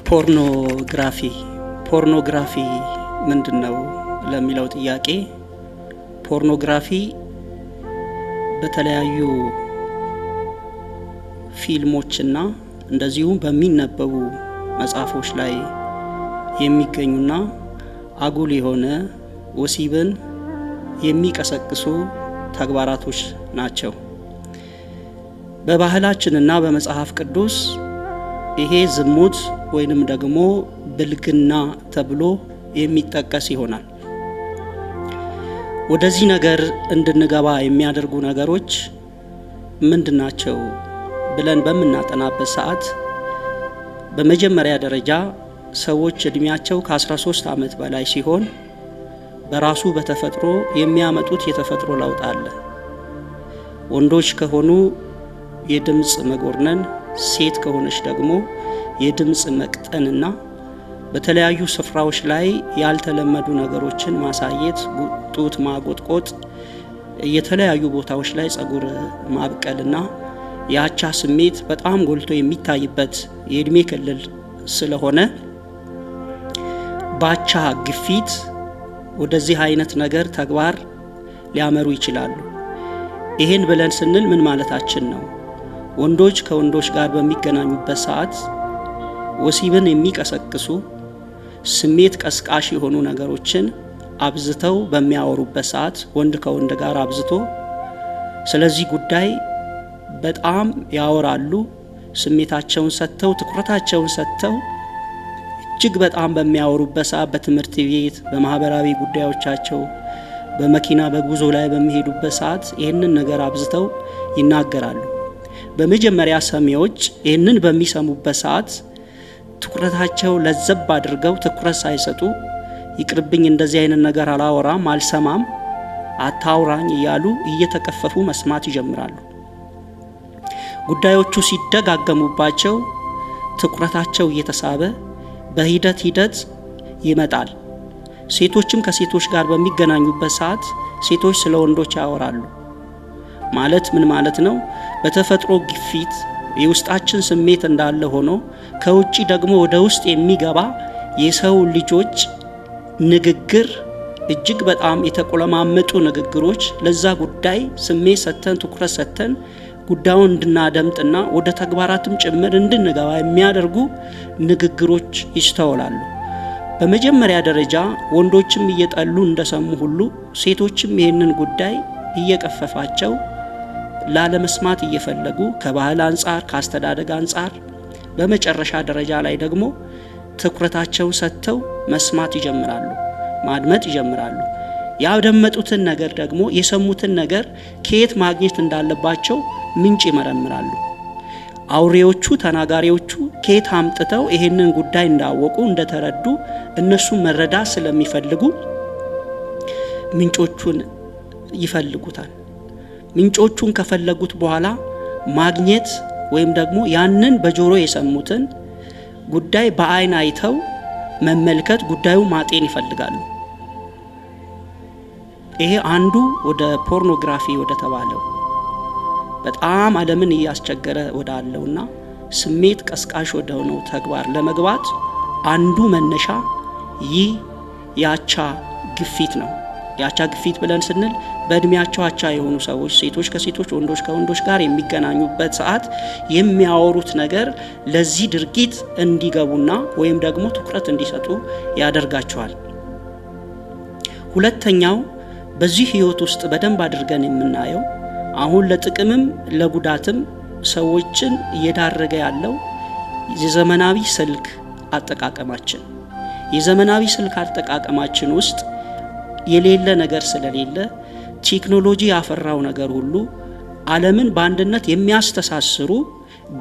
ፖርኖግራፊ ፖርኖግራፊ ምንድን ነው ለሚለው ጥያቄ፣ ፖርኖግራፊ በተለያዩ ፊልሞችና እንደዚሁም በሚነበቡ መጽሐፎች ላይ የሚገኙና አጉል የሆነ ወሲብን የሚቀሰቅሱ ተግባራቶች ናቸው። በባህላችንና በመጽሐፍ ቅዱስ ይሄ ዝሙት ወይንም ደግሞ ብልግና ተብሎ የሚጠቀስ ይሆናል። ወደዚህ ነገር እንድንገባ የሚያደርጉ ነገሮች ምንድናቸው ብለን በምናጠናበት ሰዓት፣ በመጀመሪያ ደረጃ ሰዎች እድሜያቸው ከ13 ዓመት በላይ ሲሆን በራሱ በተፈጥሮ የሚያመጡት የተፈጥሮ ለውጥ አለ። ወንዶች ከሆኑ የድምፅ መጎርነን፣ ሴት ከሆነች ደግሞ የድምፅ መቅጠንና በተለያዩ ስፍራዎች ላይ ያልተለመዱ ነገሮችን ማሳየት፣ ጡት ማጎጥቆጥ፣ የተለያዩ ቦታዎች ላይ ጸጉር ማብቀልና የአቻ ስሜት በጣም ጎልቶ የሚታይበት የእድሜ ክልል ስለሆነ ባቻ ግፊት ወደዚህ አይነት ነገር ተግባር ሊያመሩ ይችላሉ። ይሄን ብለን ስንል ምን ማለታችን ነው? ወንዶች ከወንዶች ጋር በሚገናኙበት ሰዓት ወሲብን የሚቀሰቅሱ፣ ስሜት ቀስቃሽ የሆኑ ነገሮችን አብዝተው በሚያወሩበት ሰዓት፣ ወንድ ከወንድ ጋር አብዝቶ ስለዚህ ጉዳይ በጣም ያወራሉ። ስሜታቸውን ሰጥተው፣ ትኩረታቸውን ሰጥተው እጅግ በጣም በሚያወሩበት ሰዓት፣ በትምህርት ቤት፣ በማህበራዊ ጉዳዮቻቸው፣ በመኪና በጉዞ ላይ በሚሄዱበት ሰዓት ይህንን ነገር አብዝተው ይናገራሉ። በመጀመሪያ ሰሚዎች ይህንን በሚሰሙበት ሰዓት ትኩረታቸው ለዘብ አድርገው ትኩረት ሳይሰጡ፣ ይቅርብኝ፣ እንደዚህ አይነት ነገር አላወራም፣ አልሰማም፣ አታውራኝ እያሉ እየተቀፈፉ መስማት ይጀምራሉ። ጉዳዮቹ ሲደጋገሙባቸው ትኩረታቸው እየተሳበ በሂደት ሂደት ይመጣል። ሴቶችም ከሴቶች ጋር በሚገናኙበት ሰዓት ሴቶች ስለ ወንዶች ያወራሉ። ማለት ምን ማለት ነው? በተፈጥሮ ግፊት የውስጣችን ስሜት እንዳለ ሆኖ ከውጪ ደግሞ ወደ ውስጥ የሚገባ የሰው ልጆች ንግግር፣ እጅግ በጣም የተቆለማመጡ ንግግሮች ለዛ ጉዳይ ስሜት ሰጥተን፣ ትኩረት ሰጥተን ጉዳዩን እንድናደምጥና ወደ ተግባራትም ጭምር እንድንገባ የሚያደርጉ ንግግሮች ይስተዋላሉ። በመጀመሪያ ደረጃ ወንዶችም እየጠሉ እንደሰሙ ሁሉ ሴቶችም ይህንን ጉዳይ እየቀፈፋቸው ላለመስማት እየፈለጉ ከባህል አንጻር፣ ከአስተዳደግ አንጻር፣ በመጨረሻ ደረጃ ላይ ደግሞ ትኩረታቸውን ሰጥተው መስማት ይጀምራሉ፣ ማድመጥ ይጀምራሉ። ያደመጡትን ነገር ደግሞ የሰሙትን ነገር ከየት ማግኘት እንዳለባቸው ምንጭ ይመረምራሉ። አውሬዎቹ፣ ተናጋሪዎቹ ከየት አምጥተው ይሄንን ጉዳይ እንዳወቁ፣ እንደተረዱ እነሱ መረዳት ስለሚፈልጉ ምንጮቹን ይፈልጉታል። ምንጮቹን ከፈለጉት በኋላ ማግኘት ወይም ደግሞ ያንን በጆሮ የሰሙትን ጉዳይ በአይን አይተው መመልከት፣ ጉዳዩ ማጤን ይፈልጋሉ። ይሄ አንዱ ወደ ፖርኖግራፊ ወደ ተባለው በጣም ዓለምን እያስቸገረ ወዳለውና ስሜት ቀስቃሽ ወደሆነው ተግባር ለመግባት አንዱ መነሻ ይህ የአቻ ግፊት ነው። የአቻ ግፊት ብለን ስንል በእድሜያቸው አቻ የሆኑ ሰዎች ሴቶች ከሴቶች፣ ወንዶች ከወንዶች ጋር የሚገናኙበት ሰዓት የሚያወሩት ነገር ለዚህ ድርጊት እንዲገቡና ወይም ደግሞ ትኩረት እንዲሰጡ ያደርጋቸዋል። ሁለተኛው በዚህ ህይወት ውስጥ በደንብ አድርገን የምናየው፣ አሁን ለጥቅምም ለጉዳትም ሰዎችን እየዳረገ ያለው የዘመናዊ ስልክ አጠቃቀማችን። የዘመናዊ ስልክ አጠቃቀማችን ውስጥ የሌለ ነገር ስለሌለ፣ ቴክኖሎጂ ያፈራው ነገር ሁሉ፣ ዓለምን በአንድነት የሚያስተሳስሩ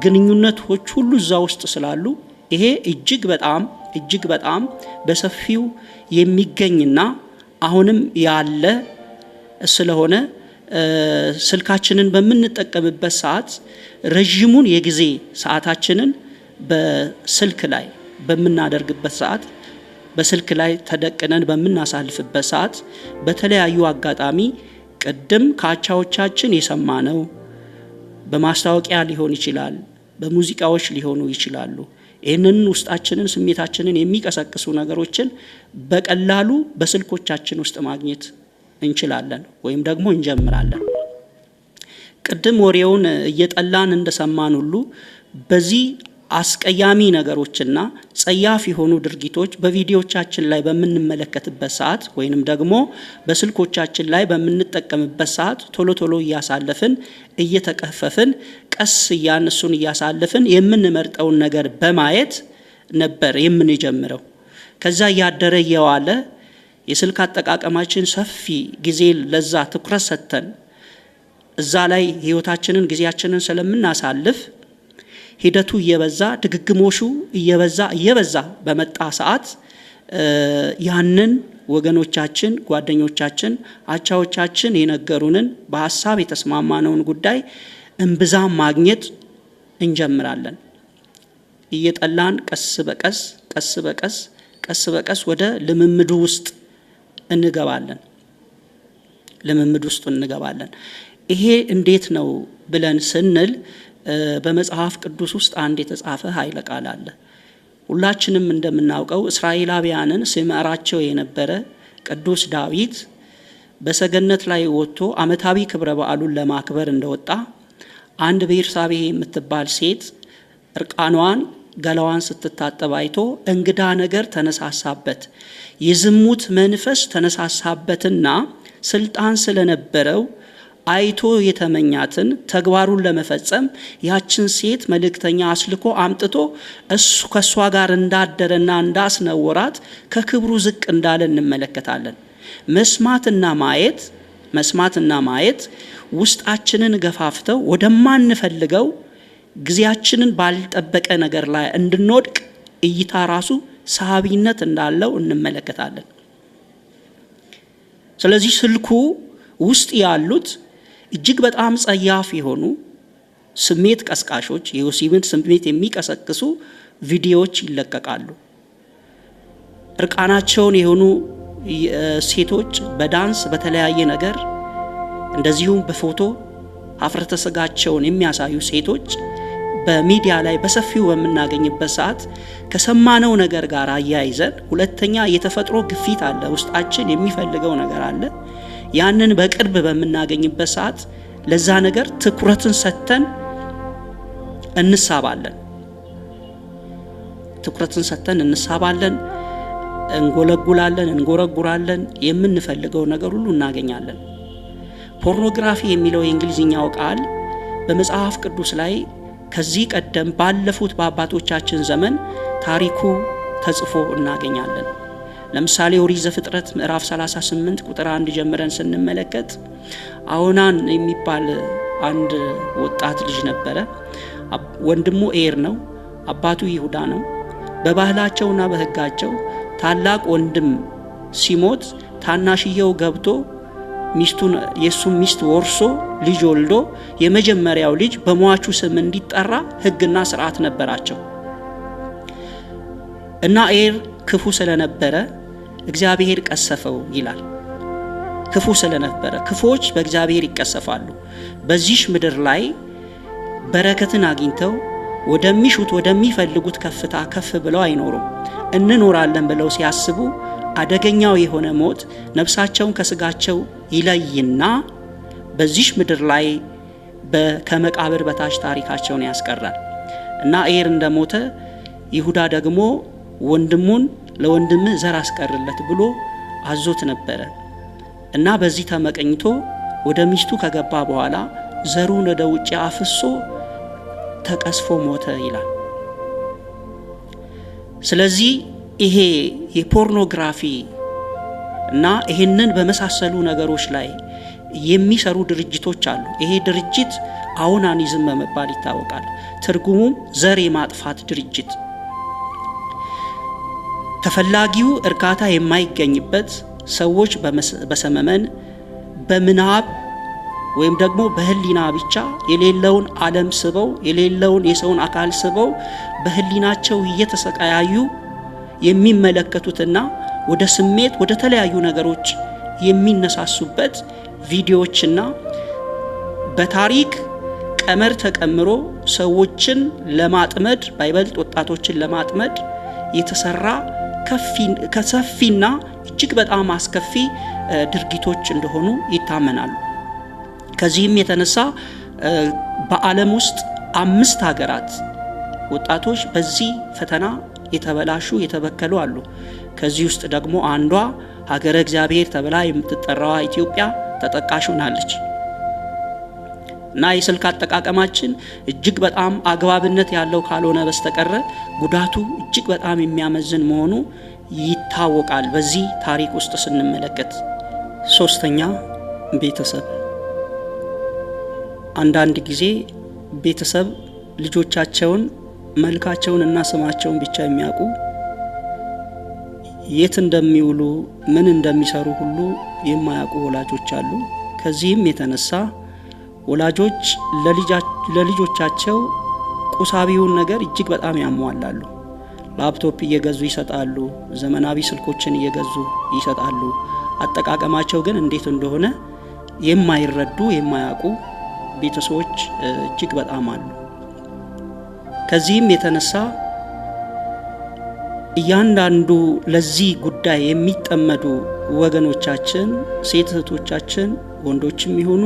ግንኙነቶች ሁሉ እዛ ውስጥ ስላሉ፣ ይሄ እጅግ በጣም እጅግ በጣም በሰፊው የሚገኝና አሁንም ያለ ስለሆነ፣ ስልካችንን በምንጠቀምበት ሰዓት ረዥሙን የጊዜ ሰዓታችንን በስልክ ላይ በምናደርግበት ሰዓት፣ በስልክ ላይ ተደቅነን በምናሳልፍበት ሰዓት፣ በተለያዩ አጋጣሚ ቅድም ከአቻዎቻችን የሰማነው በማስታወቂያ ሊሆን ይችላል፣ በሙዚቃዎች ሊሆኑ ይችላሉ። ይህንን ውስጣችንን ስሜታችንን የሚቀሰቅሱ ነገሮችን በቀላሉ በስልኮቻችን ውስጥ ማግኘት እንችላለን ወይም ደግሞ እንጀምራለን። ቅድም ወሬውን እየጠላን እንደሰማን ሁሉ በዚህ አስቀያሚ ነገሮችና ጸያፍ የሆኑ ድርጊቶች በቪዲዮቻችን ላይ በምንመለከትበት ሰዓት ወይንም ደግሞ በስልኮቻችን ላይ በምንጠቀምበት ሰዓት ቶሎ ቶሎ እያሳለፍን፣ እየተቀፈፍን፣ ቀስ እያን እሱን እያሳለፍን የምንመርጠውን ነገር በማየት ነበር የምንጀምረው። ከዛ እያደረ እየዋለ የስልክ አጠቃቀማችን ሰፊ ጊዜ ለዛ ትኩረት ሰጥተን እዛ ላይ ህይወታችንን ጊዜያችንን ስለምናሳልፍ ሂደቱ እየበዛ፣ ድግግሞሹ እየበዛ እየበዛ በመጣ ሰዓት ያንን ወገኖቻችን፣ ጓደኞቻችን፣ አቻዎቻችን የነገሩንን በሀሳብ የተስማማነውን ጉዳይ እምብዛም ማግኘት እንጀምራለን። እየጠላን ቀስ በቀስ ቀስ በቀስ ቀስ በቀስ ወደ ልምምዱ ውስጥ እንገባለን። ልምምድ ውስጥ እንገባለን። ይሄ እንዴት ነው ብለን ስንል በመጽሐፍ ቅዱስ ውስጥ አንድ የተጻፈ ኃይለ ቃል አለ። ሁላችንም እንደምናውቀው እስራኤላውያንን ሲመራቸው የነበረ ቅዱስ ዳዊት በሰገነት ላይ ወጥቶ ዓመታዊ ክብረ በዓሉን ለማክበር እንደወጣ አንድ ቤርሳቤህ የምትባል ሴት እርቃኗን ገላዋን ስትታጠብ አይቶ እንግዳ ነገር ተነሳሳበት። የዝሙት መንፈስ ተነሳሳበትና ስልጣን ስለነበረው አይቶ የተመኛትን ተግባሩን ለመፈጸም ያችን ሴት መልእክተኛ አስልኮ አምጥቶ እሱ ከሷ ጋር እንዳደረና እንዳስነወራት ከክብሩ ዝቅ እንዳለ እንመለከታለን። መስማትና ማየት ውስጣችንን ገፋፍተው ወደማንፈልገው ጊዜያችንን ባልጠበቀ ነገር ላይ እንድንወድቅ እይታ ራሱ ሳቢነት እንዳለው እንመለከታለን። ስለዚህ ስልኩ ውስጥ ያሉት እጅግ በጣም ጸያፍ የሆኑ ስሜት ቀስቃሾች፣ የወሲብን ስሜት የሚቀሰቅሱ ቪዲዮዎች ይለቀቃሉ። እርቃናቸውን የሆኑ ሴቶች በዳንስ፣ በተለያየ ነገር፣ እንደዚሁም በፎቶ ሀፍረተ ስጋቸውን የሚያሳዩ ሴቶች በሚዲያ ላይ በሰፊው በምናገኝበት ሰዓት ከሰማነው ነገር ጋር አያይዘን፣ ሁለተኛ የተፈጥሮ ግፊት አለ፣ ውስጣችን የሚፈልገው ነገር አለ። ያንን በቅርብ በምናገኝበት ሰዓት ለዛ ነገር ትኩረትን ሰጥተን እንሳባለን። ትኩረትን ሰጥተን እንሳባለን፣ እንጎለጉላለን፣ እንጎረጉራለን፣ የምንፈልገው ነገር ሁሉ እናገኛለን። ፖርኖግራፊ የሚለው የእንግሊዝኛው ቃል በመጽሐፍ ቅዱስ ላይ ከዚህ ቀደም ባለፉት በአባቶቻችን ዘመን ታሪኩ ተጽፎ እናገኛለን። ለምሳሌ ኦሪት ዘፍጥረት ምዕራፍ 38 ቁጥር 1 ጀምረን ስንመለከት አውናን የሚባል አንድ ወጣት ልጅ ነበረ። ወንድሙ ኤር ነው፣ አባቱ ይሁዳ ነው። በባህላቸውና በሕጋቸው ታላቅ ወንድም ሲሞት ታናሽየው ገብቶ ሚስቱን የሱን ሚስት ወርሶ ልጅ ወልዶ የመጀመሪያው ልጅ በሟቹ ስም እንዲጠራ ሕግና ስርዓት ነበራቸው። እና ኤር ክፉ ስለነበረ እግዚአብሔር ቀሰፈው ይላል። ክፉ ስለነበረ፣ ክፉዎች በእግዚአብሔር ይቀሰፋሉ። በዚሽ ምድር ላይ በረከትን አግኝተው ወደሚሹት ወደሚፈልጉት ከፍታ ከፍ ብለው አይኖሩም። እንኖራለን ብለው ሲያስቡ አደገኛው የሆነ ሞት ነፍሳቸውን ከስጋቸው ይለይና በዚሽ ምድር ላይ ከመቃብር በታች ታሪካቸውን ያስቀራል። እና ኤር እንደሞተ ይሁዳ ደግሞ ወንድሙን ለወንድምህ ዘር አስቀርለት ብሎ አዞት ነበረ። እና በዚህ ተመቀኝቶ ወደ ሚስቱ ከገባ በኋላ ዘሩን ወደ ውጭ አፍሶ ተቀስፎ ሞተ ይላል። ስለዚህ ይሄ የፖርኖግራፊ እና ይሄንን በመሳሰሉ ነገሮች ላይ የሚሰሩ ድርጅቶች አሉ። ይሄ ድርጅት አውናኒዝም በመባል ይታወቃል። ትርጉሙም ዘር የማጥፋት ድርጅት፣ ተፈላጊው እርካታ የማይገኝበት፣ ሰዎች በሰመመን፣ በምናብ ወይም ደግሞ በህሊና ብቻ የሌለውን ዓለም ስበው፣ የሌለውን የሰውን አካል ስበው በህሊናቸው እየተሰቃያዩ የሚመለከቱትና ወደ ስሜት ወደ ተለያዩ ነገሮች የሚነሳሱበት ቪዲዮዎችና በታሪክ ቀመር ተቀምሮ ሰዎችን ለማጥመድ፣ ባይበልጥ ወጣቶችን ለማጥመድ የተሰራ ከሰፊና እጅግ በጣም አስከፊ ድርጊቶች እንደሆኑ ይታመናሉ። ከዚህም የተነሳ በዓለም ውስጥ 5 ሀገራት ወጣቶች በዚህ ፈተና የተበላሹ የተበከሉ አሉ። ከዚህ ውስጥ ደግሞ አንዷ ሀገረ እግዚአብሔር ተብላ የምትጠራዋ ኢትዮጵያ ተጠቃሽ ሆናለች። እና የስልክ አጠቃቀማችን እጅግ በጣም አግባብነት ያለው ካልሆነ በስተቀረ ጉዳቱ እጅግ በጣም የሚያመዝን መሆኑ ይታወቃል በዚህ ታሪክ ውስጥ ስንመለከት። ሶስተኛ፣ ቤተሰብ። አንዳንድ ጊዜ ቤተሰብ ልጆቻቸውን መልካቸውን እና ስማቸውን ብቻ የሚያውቁ፣ የት እንደሚውሉ ምን እንደሚሰሩ ሁሉ የማያውቁ ወላጆች አሉ። ከዚህም የተነሳ ወላጆች ለልጆቻቸው ቁሳዊውን ነገር እጅግ በጣም ያሟላሉ። ላፕቶፕ እየገዙ ይሰጣሉ፣ ዘመናዊ ስልኮችን እየገዙ ይሰጣሉ። አጠቃቀማቸው ግን እንዴት እንደሆነ የማይረዱ የማያውቁ ቤተሰቦች እጅግ በጣም አሉ። ከዚህም የተነሳ እያንዳንዱ ለዚህ ጉዳይ የሚጠመዱ ወገኖቻችን፣ ሴት እህቶቻችን፣ ወንዶችም ይሁኑ፣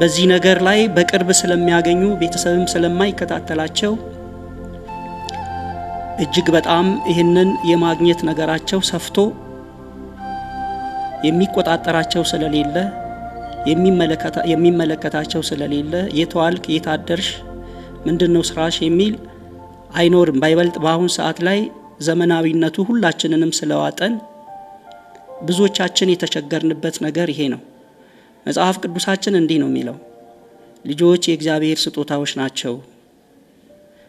በዚህ ነገር ላይ በቅርብ ስለሚያገኙ፣ ቤተሰብም ስለማይከታተላቸው፣ እጅግ በጣም ይህንን የማግኘት ነገራቸው ሰፍቶ የሚቆጣጠራቸው ስለሌለ፣ የሚመለከታቸው ስለሌለ፣ የት ዋልክ፣ የት አደርሽ፣ ምንድነው ስራሽ የሚል አይኖርም። ባይበልጥ በአሁን ሰዓት ላይ ዘመናዊነቱ ሁላችንንም ስለዋጠን ብዙዎቻችን የተቸገርንበት ነገር ይሄ ነው። መጽሐፍ ቅዱሳችን እንዲህ ነው የሚለው፣ ልጆች የእግዚአብሔር ስጦታዎች ናቸው።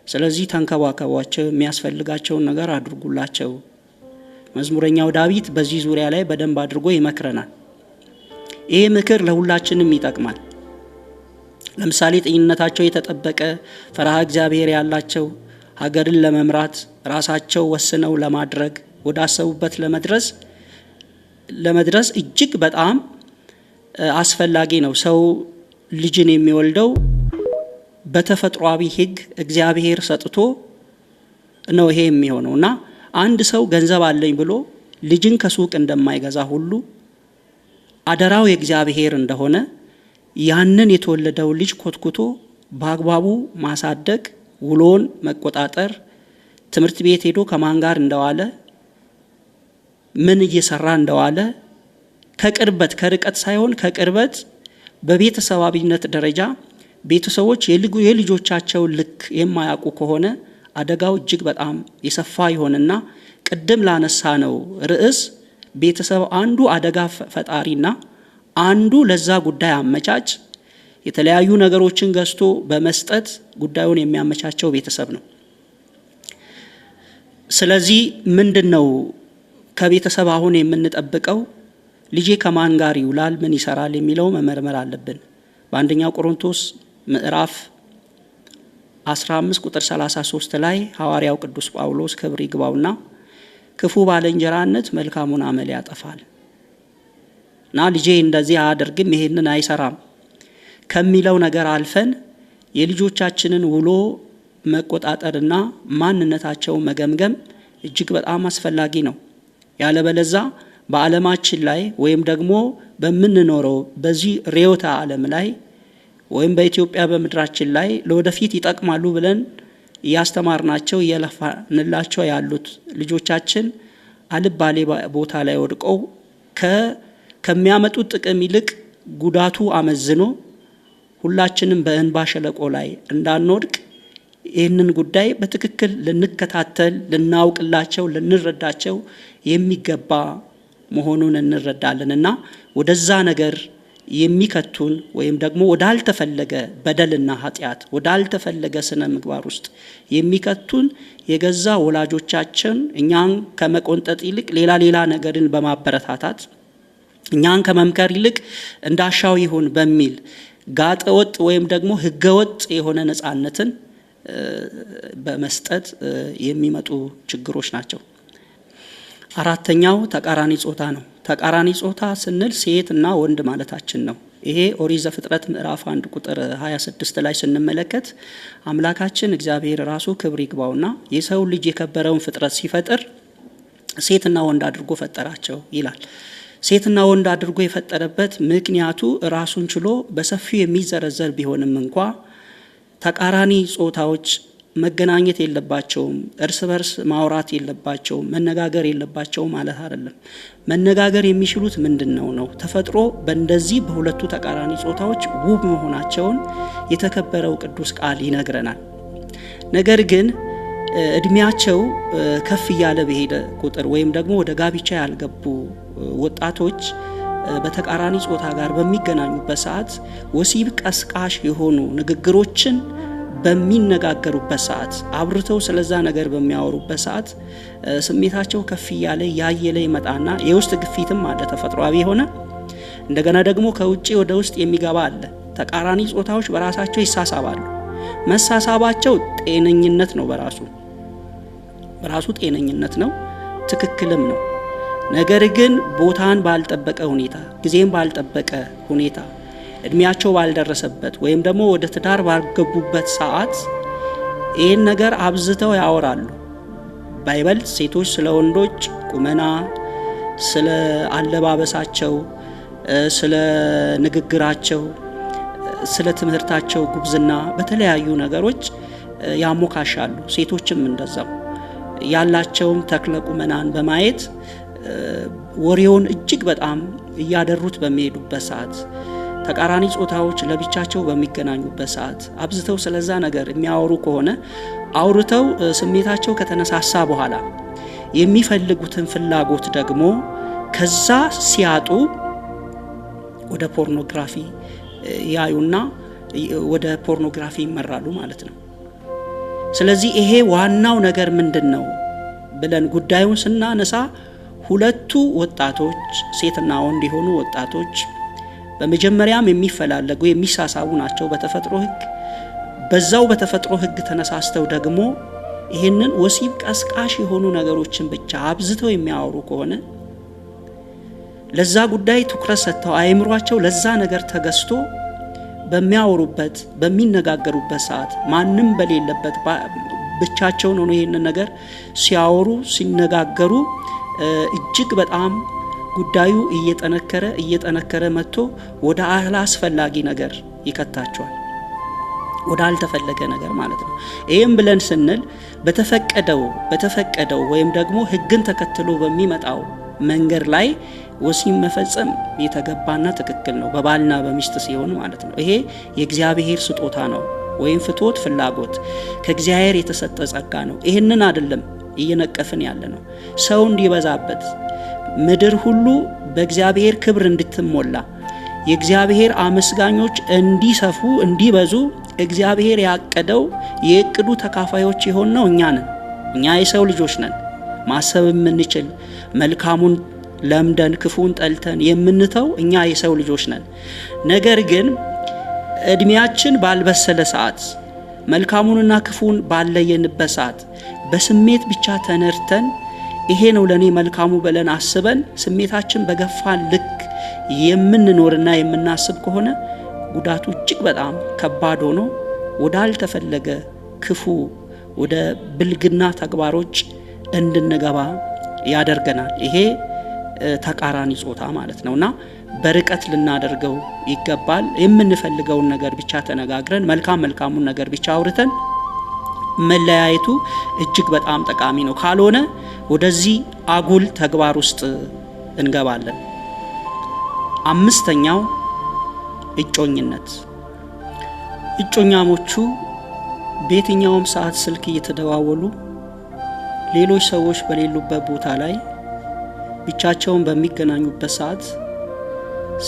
ስለዚህ ተንከባከቧቸው፣ የሚያስፈልጋቸውን ነገር አድርጉላቸው። መዝሙረኛው ዳዊት በዚህ ዙሪያ ላይ በደንብ አድርጎ ይመክረናል። ይሄ ምክር ለሁላችንም ይጠቅማል። ለምሳሌ ጤንነታቸው የተጠበቀ፣ ፈሪሃ እግዚአብሔር ያላቸው፣ ሀገርን ለመምራት ራሳቸው ወስነው ለማድረግ ወዳሰቡበት ለመድረስ እጅግ በጣም አስፈላጊ ነው። ሰው ልጅን የሚወልደው በተፈጥሯዊ ሕግ እግዚአብሔር ሰጥቶ ነው ይሄ የሚሆነው። እና አንድ ሰው ገንዘብ አለኝ ብሎ ልጅን ከሱቅ እንደማይገዛ ሁሉ፣ አደራው የእግዚአብሔር እንደሆነ ያንን የተወለደው ልጅ ኮትኩቶ በአግባቡ ማሳደግ፣ ውሎን መቆጣጠር፣ ትምህርት ቤት ሄዶ ከማን ጋር እንደዋለ፣ ምን እየሰራ እንደዋለ ከቅርበት፣ ከርቀት ሳይሆን ከቅርበት፣ በቤተሰባዊነት ደረጃ ቤተሰቦች የልጆቻቸውን ልክ የማያውቁ ከሆነ አደጋው እጅግ በጣም የሰፋ ይሆንና ቅድም ላነሳ ነው ርዕስ ቤተሰብ አንዱ አደጋ ፈጣሪና አንዱ ለዛ ጉዳይ አመቻች፣ የተለያዩ ነገሮችን ገዝቶ በመስጠት ጉዳዩን የሚያመቻቸው ቤተሰብ ነው። ስለዚህ ምንድነው ከቤተሰብ አሁን የምንጠብቀው? ልጄ ከማን ጋር ይውላል፣ ምን ይሰራል የሚለው መመርመር አለብን። በአንደኛው ቆሮንቶስ ምዕራፍ 15 ቁጥር 33 ላይ ሐዋርያው ቅዱስ ጳውሎስ ክብር ይግባውና ክፉ ባልንጀራነት መልካሙን አመል ያጠፋል እና ልጄ እንደዚህ አያደርግም፣ ይሄንን አይሰራም ከሚለው ነገር አልፈን የልጆቻችንን ውሎ መቆጣጠርና ማንነታቸውን መገምገም እጅግ በጣም አስፈላጊ ነው። ያለበለዛ በዓለማችን ላይ ወይም ደግሞ በምንኖረው በዚህ ርዕዮተ ዓለም ላይ ወይም በኢትዮጵያ በምድራችን ላይ ለወደፊት ይጠቅማሉ ብለን እያስተማርናቸው እየለፋንላቸው ያሉት ልጆቻችን አልባሌ ቦታ ላይ ወድቀው ከሚያመጡት ጥቅም ይልቅ ጉዳቱ አመዝኖ ሁላችንም በእንባ ሸለቆ ላይ እንዳንወድቅ ይህንን ጉዳይ በትክክል ልንከታተል፣ ልናውቅላቸው፣ ልንረዳቸው የሚገባ መሆኑን እንረዳለን። እና ወደዛ ነገር የሚከቱን ወይም ደግሞ ወዳልተፈለገ በደልና ኃጢአት፣ ወዳልተፈለገ ስነ ምግባር ውስጥ የሚከቱን የገዛ ወላጆቻችን እኛን ከመቆንጠጥ ይልቅ ሌላ ሌላ ነገርን በማበረታታት፣ እኛን ከመምከር ይልቅ እንዳሻው ይሁን በሚል ጋጠ ወጥ ወይም ደግሞ ህገ ወጥ የሆነ ነጻነትን በመስጠት የሚመጡ ችግሮች ናቸው። አራተኛው ተቃራኒ ጾታ ነው። ተቃራኒ ጾታ ስንል ሴት እና ወንድ ማለታችን ነው። ይሄ ኦሪት ዘፍጥረት ምዕራፍ 1 ቁጥር 26 ላይ ስንመለከት አምላካችን እግዚአብሔር ራሱ ክብር ይግባውና የሰው ልጅ የከበረውን ፍጥረት ሲፈጥር ሴትና ወንድ አድርጎ ፈጠራቸው ይላል። ሴትና ወንድ አድርጎ የፈጠረበት ምክንያቱ ራሱን ችሎ በሰፊው የሚዘረዘር ቢሆንም እንኳ ተቃራኒ ጾታዎች መገናኘት የለባቸውም፣ እርስ በርስ ማውራት የለባቸውም፣ መነጋገር የለባቸውም ማለት አይደለም። መነጋገር የሚችሉት ምንድን ነው ነው ተፈጥሮ በእንደዚህ በሁለቱ ተቃራኒ ጾታዎች ውብ መሆናቸውን የተከበረው ቅዱስ ቃል ይነግረናል። ነገር ግን እድሜያቸው ከፍ እያለ በሄደ ቁጥር ወይም ደግሞ ወደ ጋብቻ ያልገቡ ወጣቶች በተቃራኒ ጾታ ጋር በሚገናኙበት ሰዓት ወሲብ ቀስቃሽ የሆኑ ንግግሮችን በሚነጋገሩበት ሰዓት፣ አብርተው ስለዛ ነገር በሚያወሩበት ሰዓት ስሜታቸው ከፍ እያለ ያየለ ይመጣና የውስጥ ግፊትም አለ ተፈጥሯዊ የሆነ፣ እንደገና ደግሞ ከውጭ ወደ ውስጥ የሚገባ አለ። ተቃራኒ ጾታዎች በራሳቸው ይሳሳባሉ። መሳሳባቸው ጤነኝነት ነው፣ በራሱ ጤነኝነት ነው፣ ትክክልም ነው። ነገር ግን ቦታን ባልጠበቀ ሁኔታ፣ ጊዜን ባልጠበቀ ሁኔታ፣ እድሜያቸው ባልደረሰበት ወይም ደግሞ ወደ ትዳር ባልገቡበት ሰዓት ይህን ነገር አብዝተው ያወራሉ። ባይበልጥ ሴቶች ስለ ወንዶች ቁመና፣ ስለ አለባበሳቸው፣ ስለ ንግግራቸው፣ ስለ ትምህርታቸው ጉብዝና በተለያዩ ነገሮች ያሞካሻሉ። ሴቶችም እንደዛው ያላቸውም ተክለ ቁመናን በማየት ወሬውን እጅግ በጣም እያደሩት በሚሄዱበት ሰዓት፣ ተቃራኒ ጾታዎች ለብቻቸው በሚገናኙበት ሰዓት አብዝተው ስለዛ ነገር የሚያወሩ ከሆነ፣ አውርተው ስሜታቸው ከተነሳሳ በኋላ የሚፈልጉትን ፍላጎት ደግሞ ከዛ ሲያጡ ወደ ፖርኖግራፊ ያዩና ወደ ፖርኖግራፊ ይመራሉ ማለት ነው። ስለዚህ ይሄ ዋናው ነገር ምንድን ነው ብለን ጉዳዩን ስናነሳ ሁለቱ ወጣቶች፣ ሴትና ወንድ የሆኑ ወጣቶች፣ በመጀመሪያም የሚፈላለጉ የሚሳሳቡ ናቸው በተፈጥሮ ሕግ። በዛው በተፈጥሮ ሕግ ተነሳስተው ደግሞ ይህንን ወሲብ ቀስቃሽ የሆኑ ነገሮችን ብቻ አብዝተው የሚያወሩ ከሆነ፣ ለዛ ጉዳይ ትኩረት ሰጥተው አእምሯቸው ለዛ ነገር ተገዝቶ በሚያወሩበት በሚነጋገሩበት ሰዓት፣ ማንም በሌለበት ብቻቸውን ሆኖ ይህንን ነገር ሲያወሩ ሲነጋገሩ እጅግ በጣም ጉዳዩ እየጠነከረ እየጠነከረ መጥቶ ወደ አላስፈላጊ ነገር ይከታቸዋል። ወደ አልተፈለገ ነገር ማለት ነው። ይህም ብለን ስንል በተፈቀደው ወይም ደግሞ ሕግን ተከትሎ በሚመጣው መንገድ ላይ ወሲብ መፈጸም የተገባና ትክክል ነው፣ በባልና በሚስት ሲሆን ማለት ነው። ይሄ የእግዚአብሔር ስጦታ ነው ወይም ፍትወት ፍላጎት ከእግዚአብሔር የተሰጠ ጸጋ ነው። ይህንን አይደለም እየነቀፍን ያለ ነው። ሰው እንዲበዛበት፣ ምድር ሁሉ በእግዚአብሔር ክብር እንድትሞላ፣ የእግዚአብሔር አመስጋኞች እንዲሰፉ እንዲበዙ እግዚአብሔር ያቀደው የእቅዱ ተካፋዮች የሆንነው እኛ ነን። እኛ የሰው ልጆች ነን። ማሰብ የምንችል፣ መልካሙን ለምደን ክፉን ጠልተን የምንተው እኛ የሰው ልጆች ነን። ነገር ግን እድሜያችን ባልበሰለ ሰዓት፣ መልካሙንና ክፉን ባለየንበት ሰዓት በስሜት ብቻ ተነድተን ይሄ ነው ለእኔ መልካሙ ብለን አስበን ስሜታችን በገፋን ልክ የምንኖርና የምናስብ ከሆነ ጉዳቱ እጅግ በጣም ከባድ ሆኖ ወዳልተፈለገ ክፉ ወደ ብልግና ተግባሮች እንድንገባ ያደርገናል። ይሄ ተቃራኒ ጾታ ማለት ነው እና በርቀት ልናደርገው ይገባል። የምንፈልገውን ነገር ብቻ ተነጋግረን፣ መልካም መልካሙን ነገር ብቻ አውርተን መለያየቱ እጅግ በጣም ጠቃሚ ነው። ካልሆነ ወደዚህ አጉል ተግባር ውስጥ እንገባለን። አምስተኛው እጮኝነት። እጮኛሞቹ በየትኛውም ሰዓት ስልክ እየተደዋወሉ ሌሎች ሰዎች በሌሉበት ቦታ ላይ ብቻቸውን በሚገናኙበት ሰዓት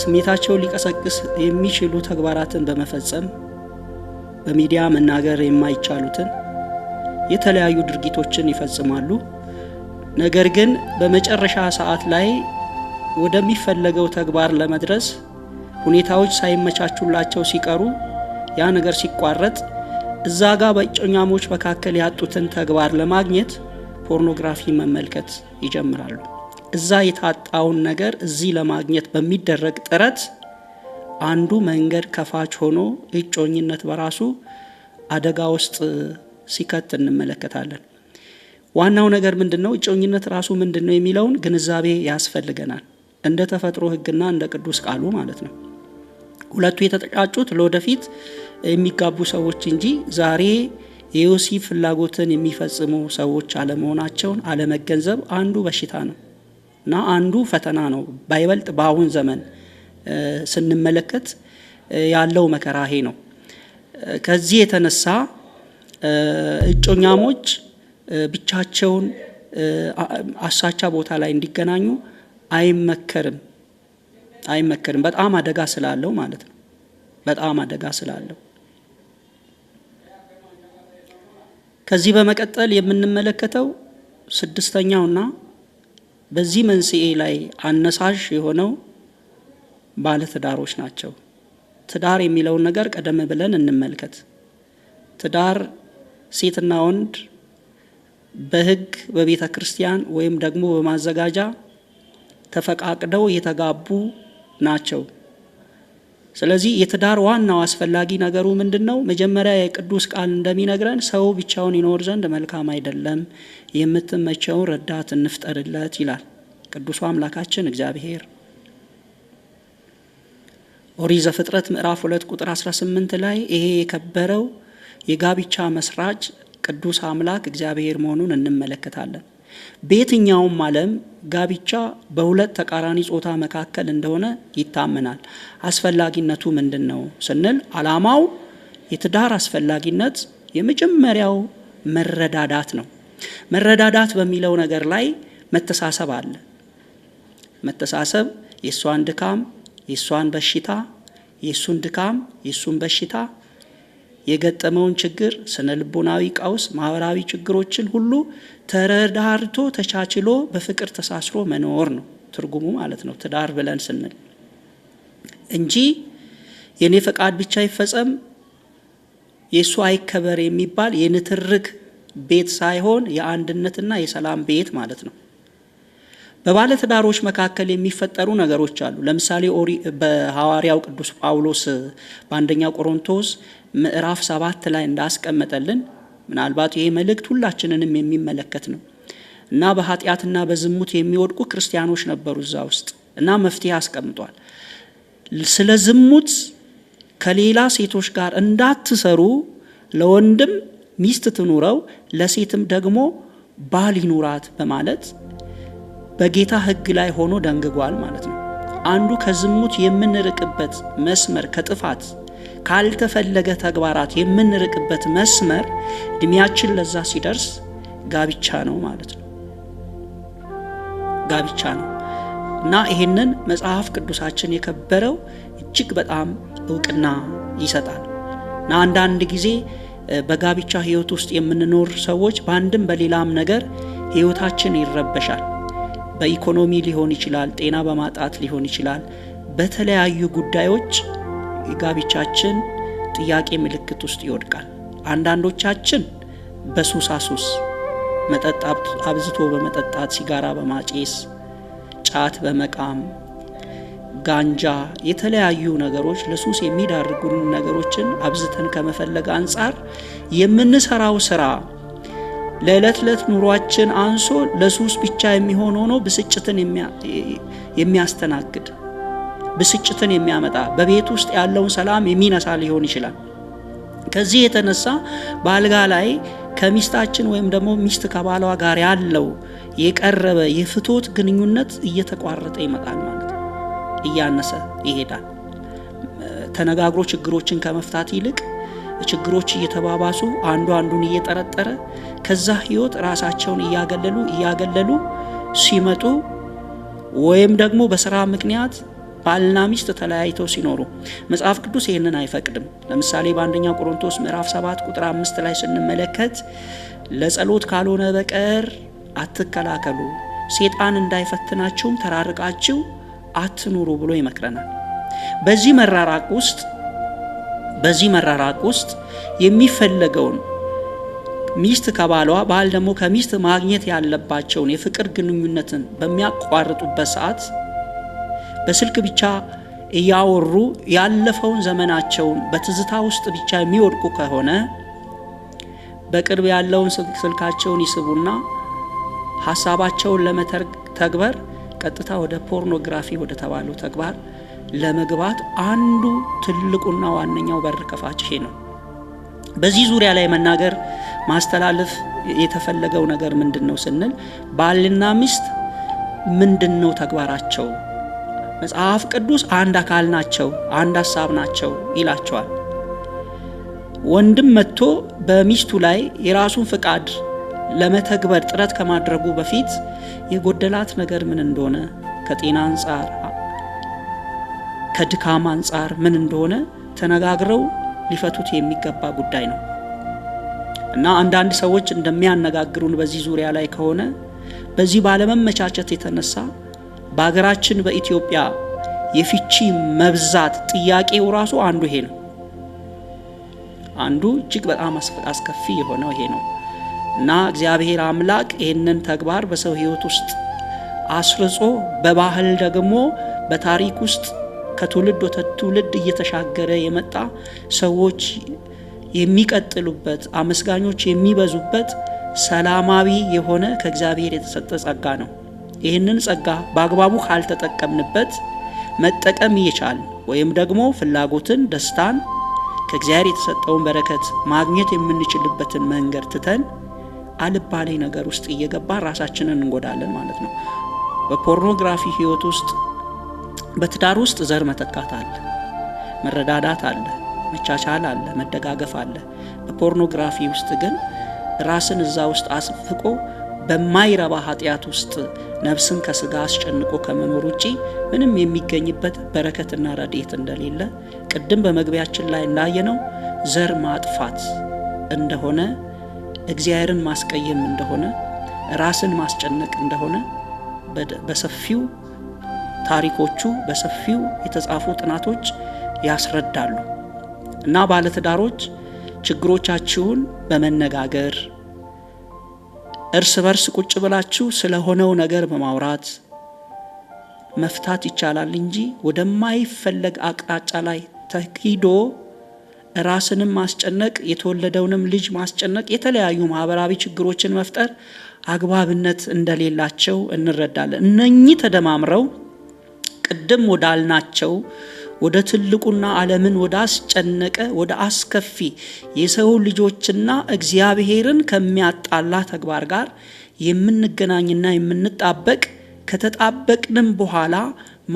ስሜታቸውን ሊቀሰቅስ የሚችሉ ተግባራትን በመፈጸም በሚዲያ መናገር የማይቻሉትን የተለያዩ ድርጊቶችን ይፈጽማሉ። ነገር ግን በመጨረሻ ሰዓት ላይ ወደሚፈለገው ተግባር ለመድረስ ሁኔታዎች ሳይመቻቹላቸው ሲቀሩ፣ ያ ነገር ሲቋረጥ፣ እዛ ጋር በእጮኛሞች መካከል ያጡትን ተግባር ለማግኘት ፖርኖግራፊ መመልከት ይጀምራሉ። እዛ የታጣውን ነገር እዚህ ለማግኘት በሚደረግ ጥረት አንዱ መንገድ ከፋች ሆኖ እጮኝነት በራሱ አደጋ ውስጥ ሲከት እንመለከታለን። ዋናው ነገር ምንድነው? እጮኝነት ራሱ ምንድነው የሚለውን ግንዛቤ ያስፈልገናል። እንደ ተፈጥሮ ሕግና እንደ ቅዱስ ቃሉ ማለት ነው። ሁለቱ የተጠቃጩት ለወደፊት የሚጋቡ ሰዎች እንጂ ዛሬ የዮሴፍ ፍላጎትን የሚፈጽሙ ሰዎች አለመሆናቸውን አለመገንዘብ አንዱ በሽታ ነው እና አንዱ ፈተና ነው። ባይበልጥ በአሁን ዘመን ስንመለከት ያለው መከራ ይሄ ነው። ከዚህ የተነሳ እጮኛሞች ብቻቸውን አሳቻ ቦታ ላይ እንዲገናኙ አይመከርም አይመከርም። በጣም አደጋ ስላለው ማለት ነው። በጣም አደጋ ስላለው። ከዚህ በመቀጠል የምንመለከተው ስድስተኛውና በዚህ መንስኤ ላይ አነሳሽ የሆነው ባለትዳሮች ናቸው። ትዳር የሚለውን ነገር ቀደም ብለን እንመልከት። ትዳር ሴትና ወንድ በሕግ በቤተ ክርስቲያን ወይም ደግሞ በማዘጋጃ ተፈቃቅደው የተጋቡ ናቸው። ስለዚህ የትዳር ዋናው አስፈላጊ ነገሩ ምንድነው? መጀመሪያ የቅዱስ ቃል እንደሚነግረን ሰው ብቻውን ይኖር ዘንድ መልካም አይደለም፣ የምትመቸውን ረዳት እንፍጠርለት ይላል ቅዱሱ አምላካችን እግዚአብሔር። ኦሪት ዘፍጥረት ምዕራፍ 2 ቁጥር 18 ላይ ይሄ የከበረው የጋብቻ መስራች ቅዱስ አምላክ እግዚአብሔር መሆኑን እንመለከታለን። በየትኛውም ዓለም ጋብቻ በሁለት ተቃራኒ ጾታ መካከል እንደሆነ ይታመናል። አስፈላጊነቱ ምንድነው ስንል ዓላማው የትዳር አስፈላጊነት የመጀመሪያው መረዳዳት ነው። መረዳዳት በሚለው ነገር ላይ መተሳሰብ አለ። መተሳሰብ የሷን ድካም የሷን በሽታ የሱን ድካም የሱን በሽታ የገጠመውን ችግር ስነ ልቦናዊ ቀውስ ማህበራዊ ችግሮችን ሁሉ ተረዳርቶ ተቻችሎ በፍቅር ተሳስሮ መኖር ነው ትርጉሙ ማለት ነው ትዳር ብለን ስንል እንጂ የኔ ፈቃድ ብቻ ይፈጸም የሱ አይከበር የሚባል የንትርክ ቤት ሳይሆን የአንድነትና የሰላም ቤት ማለት ነው። በባለትዳሮች መካከል የሚፈጠሩ ነገሮች አሉ። ለምሳሌ በሐዋርያው ቅዱስ ጳውሎስ በአንደኛ ቆሮንቶስ ምዕራፍ 7 ላይ እንዳስቀመጠልን ምናልባት ይሄ መልእክት ሁላችንንም የሚመለከት ነው እና በኃጢአትና በዝሙት የሚወድቁ ክርስቲያኖች ነበሩ እዛ ውስጥ እና መፍትሄ አስቀምጧል። ስለ ዝሙት ከሌላ ሴቶች ጋር እንዳትሰሩ ለወንድም ሚስት ትኑረው ለሴትም ደግሞ ባል ይኑራት በማለት በጌታ ሕግ ላይ ሆኖ ደንግጓል ማለት ነው። አንዱ ከዝሙት የምንርቅበት መስመር ከጥፋት ካልተፈለገ ተግባራት የምንርቅበት መስመር እድሜያችን ለዛ ሲደርስ ጋብቻ ነው ማለት ነው። ጋብቻ ነው እና ይሄንን መጽሐፍ ቅዱሳችን የከበረው እጅግ በጣም እውቅና ይሰጣል። እና አንዳንድ ጊዜ በጋብቻ ህይወት ውስጥ የምንኖር ሰዎች በአንድም በሌላም ነገር ህይወታችን ይረበሻል። በኢኮኖሚ ሊሆን ይችላል፣ ጤና በማጣት ሊሆን ይችላል። በተለያዩ ጉዳዮች ጋብቻችን ጥያቄ ምልክት ውስጥ ይወድቃል። አንዳንዶቻችን በሱሳሱስ መጠጥ አብዝቶ በመጠጣት፣ ሲጋራ በማጨስ፣ ጫት በመቃም፣ ጋንጃ፣ የተለያዩ ነገሮች ለሱስ የሚዳርጉን ነገሮችን አብዝተን ከመፈለግ አንፃር የምንሰራው ስራ ለዕለት ዕለት ኑሯችን አንሶ ለሱስ ብቻ የሚሆን ሆኖ ብስጭትን የሚያስተናግድ ብስጭትን የሚያመጣ በቤት ውስጥ ያለውን ሰላም የሚነሳ ሊሆን ይችላል። ከዚህ የተነሳ በአልጋ ላይ ከሚስታችን ወይም ደግሞ ሚስት ከባሏ ጋር ያለው የቀረበ የፍትወት ግንኙነት እየተቋረጠ ይመጣል ማለት ነው። እያነሰ ይሄዳል። ተነጋግሮ ችግሮችን ከመፍታት ይልቅ ችግሮች እየተባባሱ አንዱ አንዱን እየጠረጠረ ከዛ ህይወት ራሳቸውን እያገለሉ እያገለሉ ሲመጡ ወይም ደግሞ በስራ ምክንያት ባልና ሚስት ተለያይተው ሲኖሩ መጽሐፍ ቅዱስ ይህንን አይፈቅድም። ለምሳሌ በአንደኛ ቆሮንቶስ ምዕራፍ 7 ቁጥር 5 ላይ ስንመለከት ለጸሎት ካልሆነ በቀር አትከላከሉ፣ ሰይጣን እንዳይፈትናችሁም ተራርቃችሁ አትኑሩ ብሎ ይመክረናል። በዚህ መራራቅ ውስጥ የሚፈለገውን ሚስት ከባሏ፣ ባል ደግሞ ከሚስት ማግኘት ያለባቸውን የፍቅር ግንኙነትን በሚያቋርጡበት ሰዓት በስልክ ብቻ እያወሩ ያለፈውን ዘመናቸውን በትዝታ ውስጥ ብቻ የሚወድቁ ከሆነ በቅርብ ያለውን ስልካቸውን ይስቡና ሀሳባቸውን ለመተግበር ቀጥታ ወደ ፖርኖግራፊ ወደ ተባለው ተግባር ለመግባት አንዱ ትልቁና ዋነኛው በር ከፋች ይሄ ነው። በዚህ ዙሪያ ላይ መናገር ማስተላለፍ የተፈለገው ነገር ምንድን ነው ስንል ባልና ሚስት ምንድን ነው ተግባራቸው? መጽሐፍ ቅዱስ አንድ አካል ናቸው፣ አንድ ሀሳብ ናቸው ይላቸዋል። ወንድም መጥቶ በሚስቱ ላይ የራሱን ፍቃድ ለመተግበር ጥረት ከማድረጉ በፊት የጎደላት ነገር ምን እንደሆነ ከጤና አንጻር፣ ከድካም አንጻር ምን እንደሆነ ተነጋግረው ሊፈቱት የሚገባ ጉዳይ ነው እና አንዳንድ ሰዎች እንደሚያነጋግሩን በዚህ ዙሪያ ላይ ከሆነ በዚህ ባለመመቻቸት የተነሳ በሀገራችን በኢትዮጵያ የፍቺ መብዛት ጥያቄው ራሱ አንዱ ይሄ ነው። አንዱ እጅግ በጣም አስከፊ የሆነው ይሄ ነው እና እግዚአብሔር አምላክ ይህንን ተግባር በሰው ሕይወት ውስጥ አስርጾ በባህል ደግሞ በታሪክ ውስጥ ከትውልድ ወደ ትውልድ እየተሻገረ የመጣ ሰዎች የሚቀጥሉበት አመስጋኞች የሚበዙበት ሰላማዊ የሆነ ከእግዚአብሔር የተሰጠ ጸጋ ነው። ይህንን ጸጋ በአግባቡ ካልተጠቀምንበት መጠቀም እየቻልን ወይም ደግሞ ፍላጎትን፣ ደስታን ከእግዚአብሔር የተሰጠውን በረከት ማግኘት የምንችልበትን መንገድ ትተን አልባሌ ነገር ውስጥ እየገባ ራሳችንን እንጎዳለን ማለት ነው። በፖርኖግራፊ ሕይወት ውስጥ በትዳር ውስጥ ዘር መተካት አለ፣ መረዳዳት አለ፣ መቻቻል አለ፣ መደጋገፍ አለ። በፖርኖግራፊ ውስጥ ግን ራስን እዛ ውስጥ አስፍቆ በማይረባ ኃጢአት ውስጥ ነፍስን ከስጋ አስጨንቆ ከመኖር ውጪ ምንም የሚገኝበት በረከትና ረድኤት እንደሌለ ቅድም በመግቢያችን ላይ እንዳየነው ዘር ማጥፋት እንደሆነ፣ እግዚአብሔርን ማስቀየም እንደሆነ፣ ራስን ማስጨነቅ እንደሆነ በሰፊው ታሪኮቹ በሰፊው የተጻፉ ጥናቶች ያስረዳሉ። እና ባለትዳሮች ችግሮቻችሁን በመነጋገር እርስ በርስ ቁጭ ብላችሁ ስለሆነው ነገር በማውራት መፍታት ይቻላል እንጂ ወደማይፈለግ አቅጣጫ ላይ ተሂዶ ራስንም ማስጨነቅ፣ የተወለደውንም ልጅ ማስጨነቅ፣ የተለያዩ ማህበራዊ ችግሮችን መፍጠር አግባብነት እንደሌላቸው እንረዳለን። እነኚህ ተደማምረው ቅድም ወዳልናቸው ወደ ትልቁና ዓለምን ወደ አስጨነቀ ወደ አስከፊ የሰው ልጆችና እግዚአብሔርን ከሚያጣላ ተግባር ጋር የምንገናኝና የምንጣበቅ ከተጣበቅንም በኋላ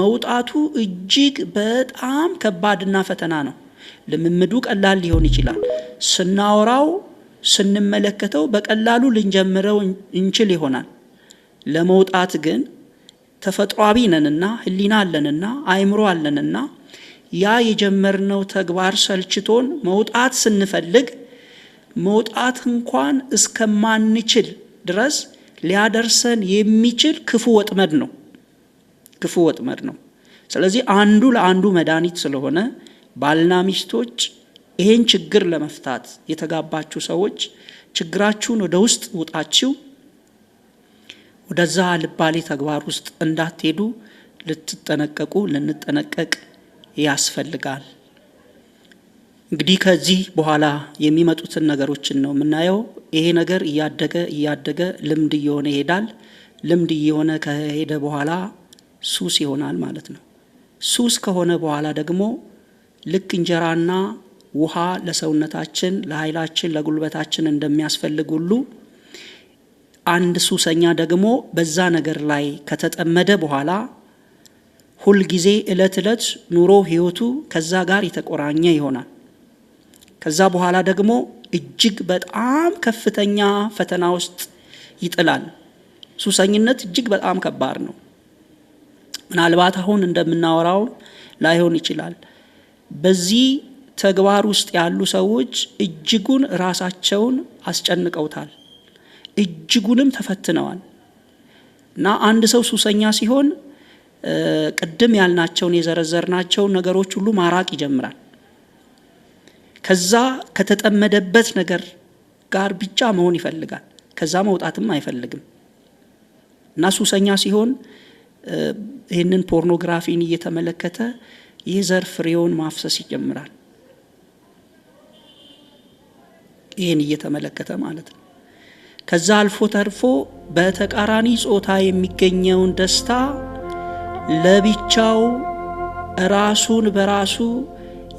መውጣቱ እጅግ በጣም ከባድና ፈተና ነው። ልምምዱ ቀላል ሊሆን ይችላል። ስናወራው ስንመለከተው በቀላሉ ልንጀምረው እንችል ይሆናል። ለመውጣት ግን ተፈጥሯዊ ነንና ሕሊና አለንና አእምሮ አለንና ያ የጀመርነው ተግባር ሰልችቶን መውጣት ስንፈልግ መውጣት እንኳን እስከማንችል ድረስ ሊያደርሰን የሚችል ክፉ ወጥመድ ነው። ክፉ ወጥመድ ነው። ስለዚህ አንዱ ለአንዱ መድኃኒት ስለሆነ ባልና ሚስቶች ይሄን ችግር ለመፍታት የተጋባችሁ ሰዎች ችግራችሁን ወደ ውስጥ ውጣችሁ ወደዛ አልባሌ ተግባር ውስጥ እንዳትሄዱ ልትጠነቀቁ ልንጠነቀቅ ያስፈልጋል። እንግዲህ ከዚህ በኋላ የሚመጡትን ነገሮችን ነው የምናየው። ይሄ ነገር እያደገ እያደገ ልምድ እየሆነ ይሄዳል። ልምድ እየሆነ ከሄደ በኋላ ሱስ ይሆናል ማለት ነው። ሱስ ከሆነ በኋላ ደግሞ ልክ እንጀራና ውሃ ለሰውነታችን፣ ለኃይላችን፣ ለጉልበታችን እንደሚያስፈልግ ሁሉ አንድ ሱሰኛ ደግሞ በዛ ነገር ላይ ከተጠመደ በኋላ ሁልጊዜ እለት እለት ኑሮ ህይወቱ ከዛ ጋር የተቆራኘ ይሆናል። ከዛ በኋላ ደግሞ እጅግ በጣም ከፍተኛ ፈተና ውስጥ ይጥላል። ሱሰኝነት እጅግ በጣም ከባድ ነው። ምናልባት አሁን እንደምናወራው ላይሆን ይችላል። በዚህ ተግባር ውስጥ ያሉ ሰዎች እጅጉን ራሳቸውን አስጨንቀውታል፣ እጅጉንም ተፈትነዋል። እና አንድ ሰው ሱሰኛ ሲሆን ቅድም ያልናቸውን የዘረዘርናቸውን ነገሮች ሁሉ ማራቅ ይጀምራል። ከዛ ከተጠመደበት ነገር ጋር ብቻ መሆን ይፈልጋል። ከዛ መውጣትም አይፈልግም። እና ሱሰኛ ሲሆን ይህንን ፖርኖግራፊን እየተመለከተ የዘር ፍሬውን ማፍሰስ ይጀምራል። ይህን እየተመለከተ ማለት ነው። ከዛ አልፎ ተርፎ በተቃራኒ ጾታ የሚገኘውን ደስታ ለብቻው ራሱን በራሱ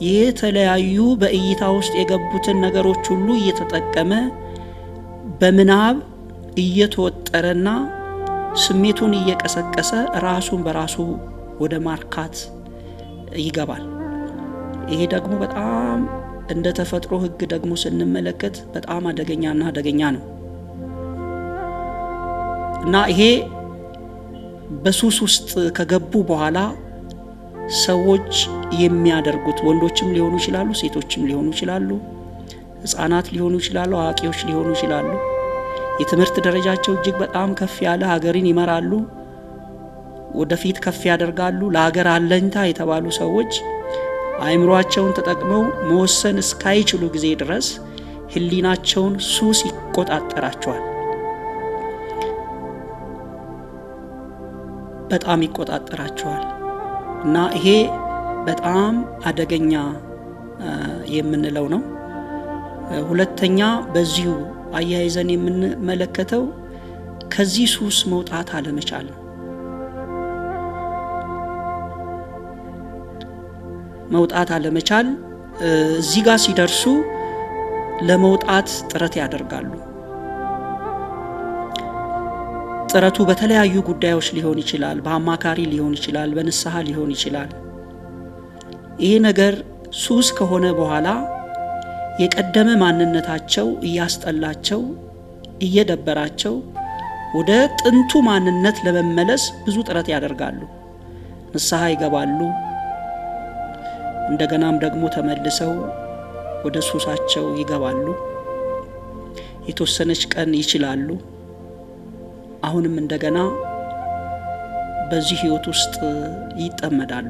የተለያዩ በእይታ ውስጥ የገቡትን ነገሮች ሁሉ እየተጠቀመ በምናብ እየተወጠረና ስሜቱን እየቀሰቀሰ ራሱን በራሱ ወደ ማርካት ይገባል። ይሄ ደግሞ በጣም እንደ ተፈጥሮ ሕግ ደግሞ ስንመለከት በጣም አደገኛና አደገኛ ነው። እና ይሄ በሱስ ውስጥ ከገቡ በኋላ ሰዎች የሚያደርጉት ወንዶችም ሊሆኑ ይችላሉ፣ ሴቶችም ሊሆኑ ይችላሉ፣ ሕፃናት ሊሆኑ ይችላሉ፣ አዋቂዎች ሊሆኑ ይችላሉ። የትምህርት ደረጃቸው እጅግ በጣም ከፍ ያለ ሀገርን ይመራሉ፣ ወደፊት ከፍ ያደርጋሉ። ለሀገር አለኝታ የተባሉ ሰዎች አእምሯቸውን ተጠቅመው መወሰን እስካይችሉ ጊዜ ድረስ ሕሊናቸውን ሱስ ይቆጣጠራቸዋል። በጣም ይቆጣጠራቸዋል። እና ይሄ በጣም አደገኛ የምንለው ነው። ሁለተኛ በዚሁ አያይዘን የምንመለከተው ከዚህ ሱስ መውጣት አለመቻል ነው። መውጣት አለመቻል፣ እዚህ ጋር ሲደርሱ ለመውጣት ጥረት ያደርጋሉ። ጥረቱ በተለያዩ ጉዳዮች ሊሆን ይችላል። በአማካሪ ሊሆን ይችላል፣ በንስሐ ሊሆን ይችላል። ይሄ ነገር ሱስ ከሆነ በኋላ የቀደመ ማንነታቸው እያስጠላቸው እየደበራቸው ወደ ጥንቱ ማንነት ለመመለስ ብዙ ጥረት ያደርጋሉ። ንስሐ ይገባሉ። እንደገናም ደግሞ ተመልሰው ወደ ሱሳቸው ይገባሉ። የተወሰነች ቀን ይችላሉ። አሁንም እንደገና በዚህ ህይወት ውስጥ ይጠመዳሉ።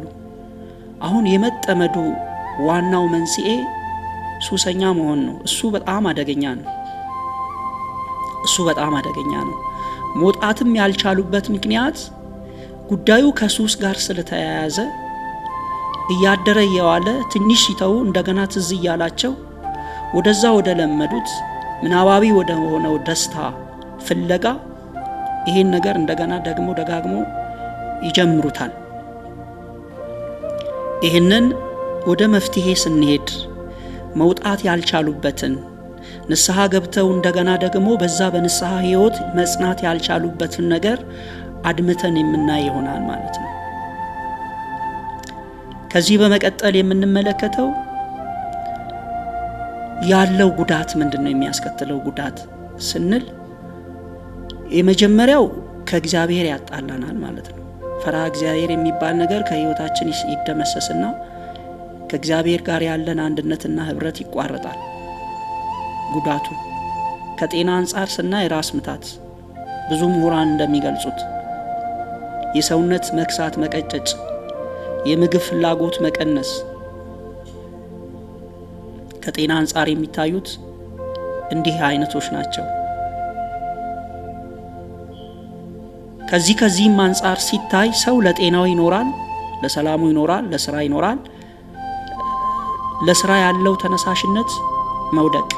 አሁን የመጠመዱ ዋናው መንስኤ ሱሰኛ መሆን ነው። እሱ በጣም አደገኛ ነው። እሱ በጣም አደገኛ ነው። መውጣትም ያልቻሉበት ምክንያት ጉዳዩ ከሱስ ጋር ስለተያያዘ እያደረ እየዋለ ትንሽ ሲተው እንደገና ትዝ እያላቸው ወደዛ ወደ ለመዱት ምናባዊ ወደ ሆነው ደስታ ፍለጋ ይሄን ነገር እንደገና ደግሞ ደጋግሞ ይጀምሩታል። ይህንን ወደ መፍትሄ ስንሄድ መውጣት ያልቻሉበትን፣ ንስሐ ገብተው እንደገና ደግሞ በዛ በንስሐ ህይወት መጽናት ያልቻሉበትን ነገር አድምተን የምናይ ይሆናል ማለት ነው። ከዚህ በመቀጠል የምንመለከተው ያለው ጉዳት ምንድን ነው? የሚያስከትለው ጉዳት ስንል የመጀመሪያው ከእግዚአብሔር ያጣላናል ማለት ነው። ፈሪሃ እግዚአብሔር የሚባል ነገር ከህይወታችን ይደመሰስና ከእግዚአብሔር ጋር ያለን አንድነትና ህብረት ይቋረጣል። ጉዳቱ ከጤና አንጻር ስናይ ራስ ምታት፣ ብዙ ምሁራን እንደሚገልጹት የሰውነት መክሳት፣ መቀጨጭ፣ የምግብ ፍላጎት መቀነስ ከጤና አንጻር የሚታዩት እንዲህ አይነቶች ናቸው። ከዚህም አንጻር ሲታይ ሰው ለጤናው ይኖራል፣ ለሰላሙ ይኖራል፣ ለስራ ይኖራል። ለስራ ያለው ተነሳሽነት መውደቅ፣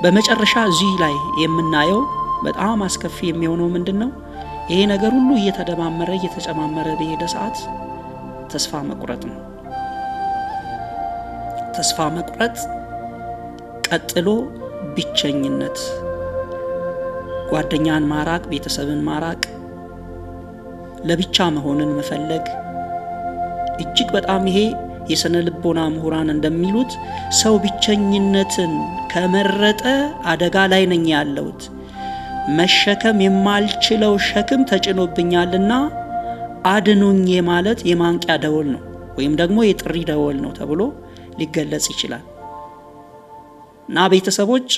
በመጨረሻ እዚህ ላይ የምናየው በጣም አስከፊ የሚሆነው ምንድነው? ይሄ ነገር ሁሉ እየተደማመረ እየተጨማመረ በሄደ ሰዓት ተስፋ መቁረጥ ነው። ተስፋ መቁረጥ፣ ቀጥሎ ብቸኝነት፣ ጓደኛን ማራቅ፣ ቤተሰብን ማራቅ፣ ለብቻ መሆንን መፈለግ፣ እጅግ በጣም ይሄ የስነ ልቦና ምሁራን እንደሚሉት ሰው ብቸኝነትን ከመረጠ አደጋ ላይ ነኝ ያለሁት፣ መሸከም የማልችለው ሸክም ተጭኖብኛልና አድኑኝ ማለት የማንቂያ ደወል ነው ወይም ደግሞ የጥሪ ደወል ነው ተብሎ ሊገለጽ ይችላል። እና ቤተሰቦች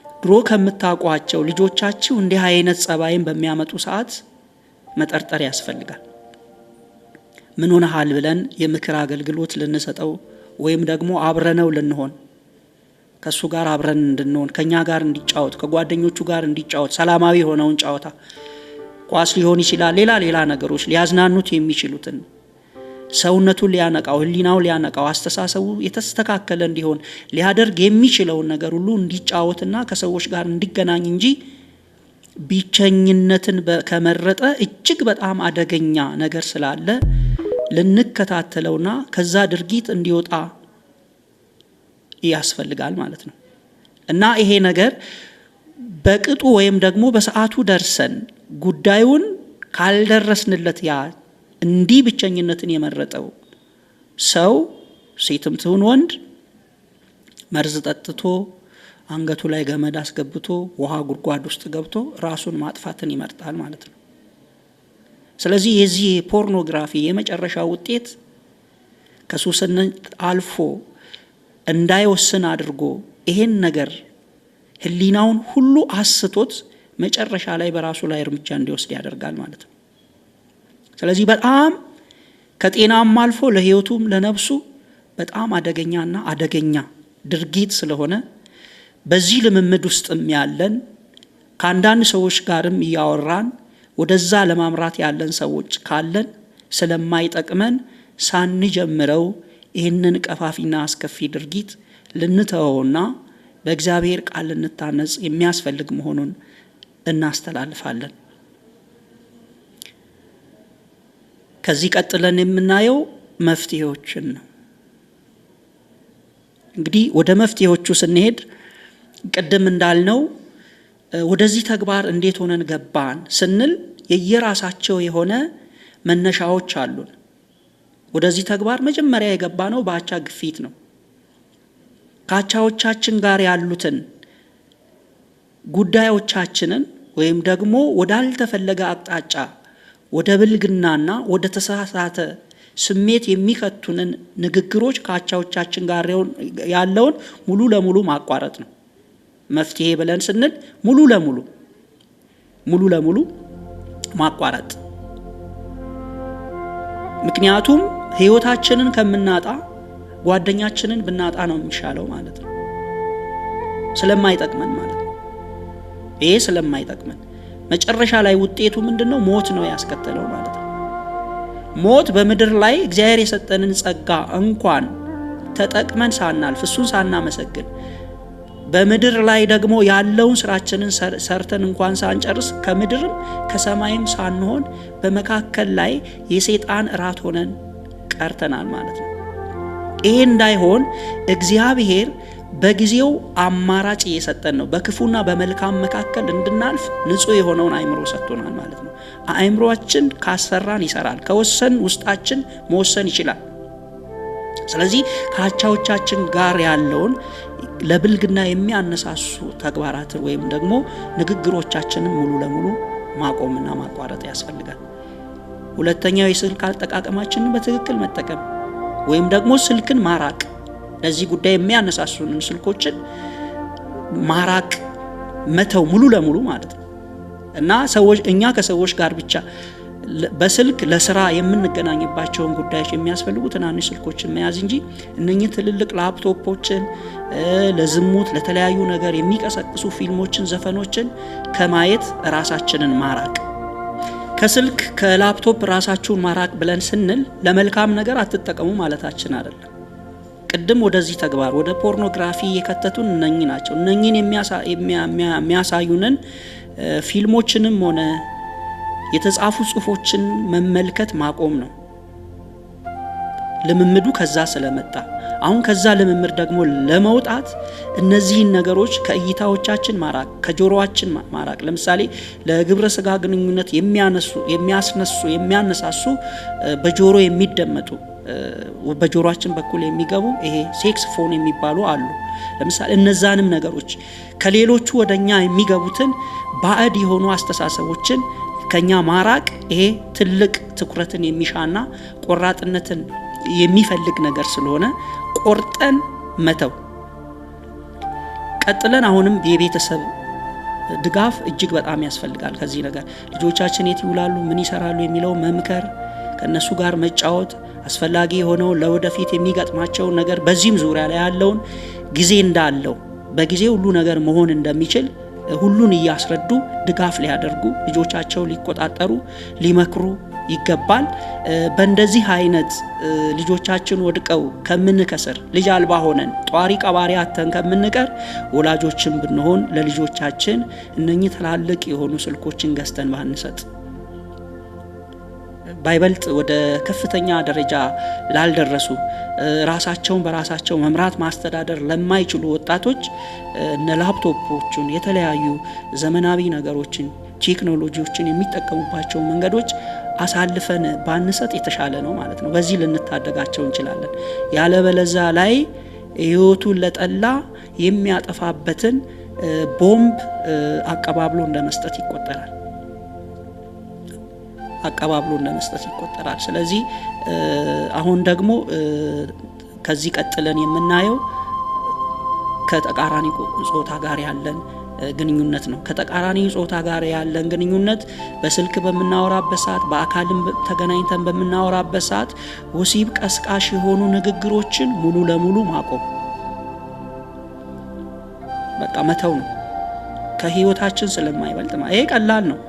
ድሮ ከምታውቋቸው ልጆቻችሁ እንዲህ አይነት ጸባይን በሚያመጡ ሰዓት መጠርጠር ያስፈልጋል። ምን ሆነሃል ብለን የምክር አገልግሎት ልንሰጠው ወይም ደግሞ አብረነው ልንሆን፣ ከእሱ ጋር አብረን እንድንሆን፣ ከእኛ ጋር እንዲጫወት፣ ከጓደኞቹ ጋር እንዲጫወት፣ ሰላማዊ የሆነውን ጨዋታ ኳስ ሊሆን ይችላል፣ ሌላ ሌላ ነገሮች ሊያዝናኑት የሚችሉትን፣ ሰውነቱን ሊያነቃው፣ ሕሊናውን ሊያነቃው፣ አስተሳሰቡ የተስተካከለ እንዲሆን ሊያደርግ የሚችለውን ነገር ሁሉ እንዲጫወትና ከሰዎች ጋር እንዲገናኝ እንጂ ብቸኝነትን ከመረጠ እጅግ በጣም አደገኛ ነገር ስላለ ልንከታተለውና ከዛ ድርጊት እንዲወጣ ያስፈልጋል ማለት ነው። እና ይሄ ነገር በቅጡ ወይም ደግሞ በሰዓቱ ደርሰን ጉዳዩን ካልደረስንለት ያ እንዲህ ብቸኝነትን የመረጠው ሰው ሴትም ትሁን ወንድ መርዝ ጠጥቶ፣ አንገቱ ላይ ገመድ አስገብቶ፣ ውሃ ጉድጓድ ውስጥ ገብቶ ራሱን ማጥፋትን ይመርጣል ማለት ነው። ስለዚህ የዚህ ፖርኖግራፊ የመጨረሻ ውጤት ከሱስነት አልፎ እንዳይወስን አድርጎ ይሄን ነገር ሕሊናውን ሁሉ አስቶት መጨረሻ ላይ በራሱ ላይ እርምጃ እንዲወስድ ያደርጋል ማለት ነው። ስለዚህ በጣም ከጤናም አልፎ ለሕይወቱም ለነፍሱ በጣም አደገኛና አደገኛ ድርጊት ስለሆነ በዚህ ልምምድ ውስጥም ያለን፣ ከአንዳንድ ሰዎች ጋርም እያወራን ወደዛ ለማምራት ያለን ሰዎች ካለን ስለማይጠቅመን ሳንጀምረው ይህንን ቀፋፊና አስከፊ ድርጊት ልንተወውና በእግዚአብሔር ቃል ልንታነጽ የሚያስፈልግ መሆኑን እናስተላልፋለን። ከዚህ ቀጥለን የምናየው መፍትሄዎችን ነው። እንግዲህ ወደ መፍትሄዎቹ ስንሄድ ቅድም እንዳልነው ወደዚህ ተግባር እንዴት ሆነን ገባን ስንል የየራሳቸው የሆነ መነሻዎች አሉን። ወደዚህ ተግባር መጀመሪያ የገባነው በአቻ ግፊት ነው። ከአቻዎቻችን ጋር ያሉትን ጉዳዮቻችንን ወይም ደግሞ ወዳልተፈለገ አቅጣጫ ወደ ብልግናና ወደ ተሳሳተ ስሜት የሚከቱንን ንግግሮች ከአቻዎቻችን ጋር ያለውን ሙሉ ለሙሉ ማቋረጥ ነው። መፍትሄ ብለን ስንል ሙሉ ለሙሉ ማቋረጥ። ምክንያቱም ሕይወታችንን ከምናጣ ጓደኛችንን ብናጣ ነው የሚሻለው ማለት ነው። ስለማይጠቅመን ማለት ነው። ይሄ ስለማይጠቅመን መጨረሻ ላይ ውጤቱ ምንድን ነው? ሞት ነው ያስከተለው ማለት ነው። ሞት በምድር ላይ እግዚአብሔር የሰጠንን ጸጋ እንኳን ተጠቅመን ሳናልፍ፣ እሱን ሳናመሰግን፣ በምድር ላይ ደግሞ ያለውን ስራችንን ሰርተን እንኳን ሳንጨርስ፣ ከምድርም ከሰማይም ሳንሆን በመካከል ላይ የሰይጣን እራት ሆነን ቀርተናል ማለት ነው። ይሄ እንዳይሆን እግዚአብሔር በጊዜው አማራጭ እየሰጠን ነው። በክፉና በመልካም መካከል እንድናልፍ ንጹሕ የሆነውን አእምሮ ሰጥቶናል ማለት ነው። አእምሮአችን ካሰራን ይሰራል። ከወሰን ውስጣችን መወሰን ይችላል። ስለዚህ ከአቻዎቻችን ጋር ያለውን ለብልግና የሚያነሳሱ ተግባራትን ወይም ደግሞ ንግግሮቻችንን ሙሉ ለሙሉ ማቆምና ማቋረጥ ያስፈልጋል። ሁለተኛው የስልክ አጠቃቀማችንን በትክክል መጠቀም ወይም ደግሞ ስልክን ማራቅ፣ ለዚህ ጉዳይ የሚያነሳሱንን ስልኮችን ማራቅ፣ መተው ሙሉ ለሙሉ ማለት ነው። እና ሰዎች እኛ ከሰዎች ጋር ብቻ በስልክ ለስራ የምንገናኝባቸውን ጉዳዮች የሚያስፈልጉ ትናንሽ ስልኮችን መያዝ እንጂ እነኚህ ትልልቅ ላፕቶፖችን ለዝሙት ለተለያዩ ነገር የሚቀሰቅሱ ፊልሞችን፣ ዘፈኖችን ከማየት ራሳችንን ማራቅ። ከስልክ ከላፕቶፕ ራሳችሁን ማራቅ ብለን ስንል ለመልካም ነገር አትጠቀሙ ማለታችን አይደለም። ቅድም ወደዚህ ተግባር ወደ ፖርኖግራፊ የከተቱን እነኚህ ናቸው። እነኚህን የሚያሳዩንን ፊልሞችንም ሆነ የተጻፉ ጽሁፎችን መመልከት ማቆም ነው። ልምምዱ ከዛ ስለመጣ አሁን ከዛ ልምምድ ደግሞ ለመውጣት እነዚህን ነገሮች ከእይታዎቻችን ማራቅ፣ ከጆሮአችን ማራቅ። ለምሳሌ ለግብረ ስጋ ግንኙነት የሚያነሱ የሚያስነሱ የሚያነሳሱ በጆሮ የሚደመጡ፣ በጆሮአችን በኩል የሚገቡ ይሄ sex phone የሚባሉ አሉ። ለምሳሌ እነዛንም ነገሮች ከሌሎቹ ወደኛ የሚገቡትን ባዕድ የሆኑ አስተሳሰቦችን ከኛ ማራቅ ይሄ ትልቅ ትኩረትን የሚሻና ቆራጥነትን የሚፈልግ ነገር ስለሆነ ቆርጠን መተው። ቀጥለን አሁንም የቤተሰብ ድጋፍ እጅግ በጣም ያስፈልጋል። ከዚህ ነገር ልጆቻችን የት ይውላሉ፣ ምን ይሰራሉ የሚለው መምከር፣ ከእነሱ ጋር መጫወት፣ አስፈላጊ የሆነውን ለወደፊት የሚገጥማቸውን ነገር በዚህም ዙሪያ ላይ ያለውን ጊዜ እንዳለው በጊዜ ሁሉ ነገር መሆን እንደሚችል ሁሉን እያስረዱ ድጋፍ ሊያደርጉ ልጆቻቸው ሊቆጣጠሩ ሊመክሩ ይገባል። በእንደዚህ አይነት ልጆቻችን ወድቀው ከምንከስር፣ ልጅ አልባ ሆነን ጧሪ ቀባሪ አተን ከምንቀር፣ ወላጆችን ብንሆን ለልጆቻችን እነኚህ ትላልቅ የሆኑ ስልኮችን ገዝተን ባንሰጥ፣ ባይበልጥ ወደ ከፍተኛ ደረጃ ላልደረሱ፣ ራሳቸውን በራሳቸው መምራት ማስተዳደር ለማይችሉ ወጣቶች እነ ላፕቶፖችን፣ የተለያዩ ዘመናዊ ነገሮችን፣ ቴክኖሎጂዎችን የሚጠቀሙባቸው መንገዶች አሳልፈን ባንሰጥ የተሻለ ነው ማለት ነው። በዚህ ልንታደጋቸው እንችላለን። ያለበለዛ ላይ ሕይወቱን ለጠላ የሚያጠፋበትን ቦምብ አቀባብሎ እንደመስጠት ይቆጠራል አቀባብሎ እንደመስጠት ይቆጠራል። ስለዚህ አሁን ደግሞ ከዚህ ቀጥለን የምናየው ከተቃራኒ ጾታ ጋር ያለን ግንኙነት ነው። ከተቃራኒ ጾታ ጋር ያለን ግንኙነት በስልክ በምናወራበት ሰዓት፣ በአካልም ተገናኝተን በምናወራበት ሰዓት ወሲብ ቀስቃሽ የሆኑ ንግግሮችን ሙሉ ለሙሉ ማቆም፣ በቃ መተው ነው። ከህይወታችን ስለማይበልጥ ይሄ ቀላል ነው።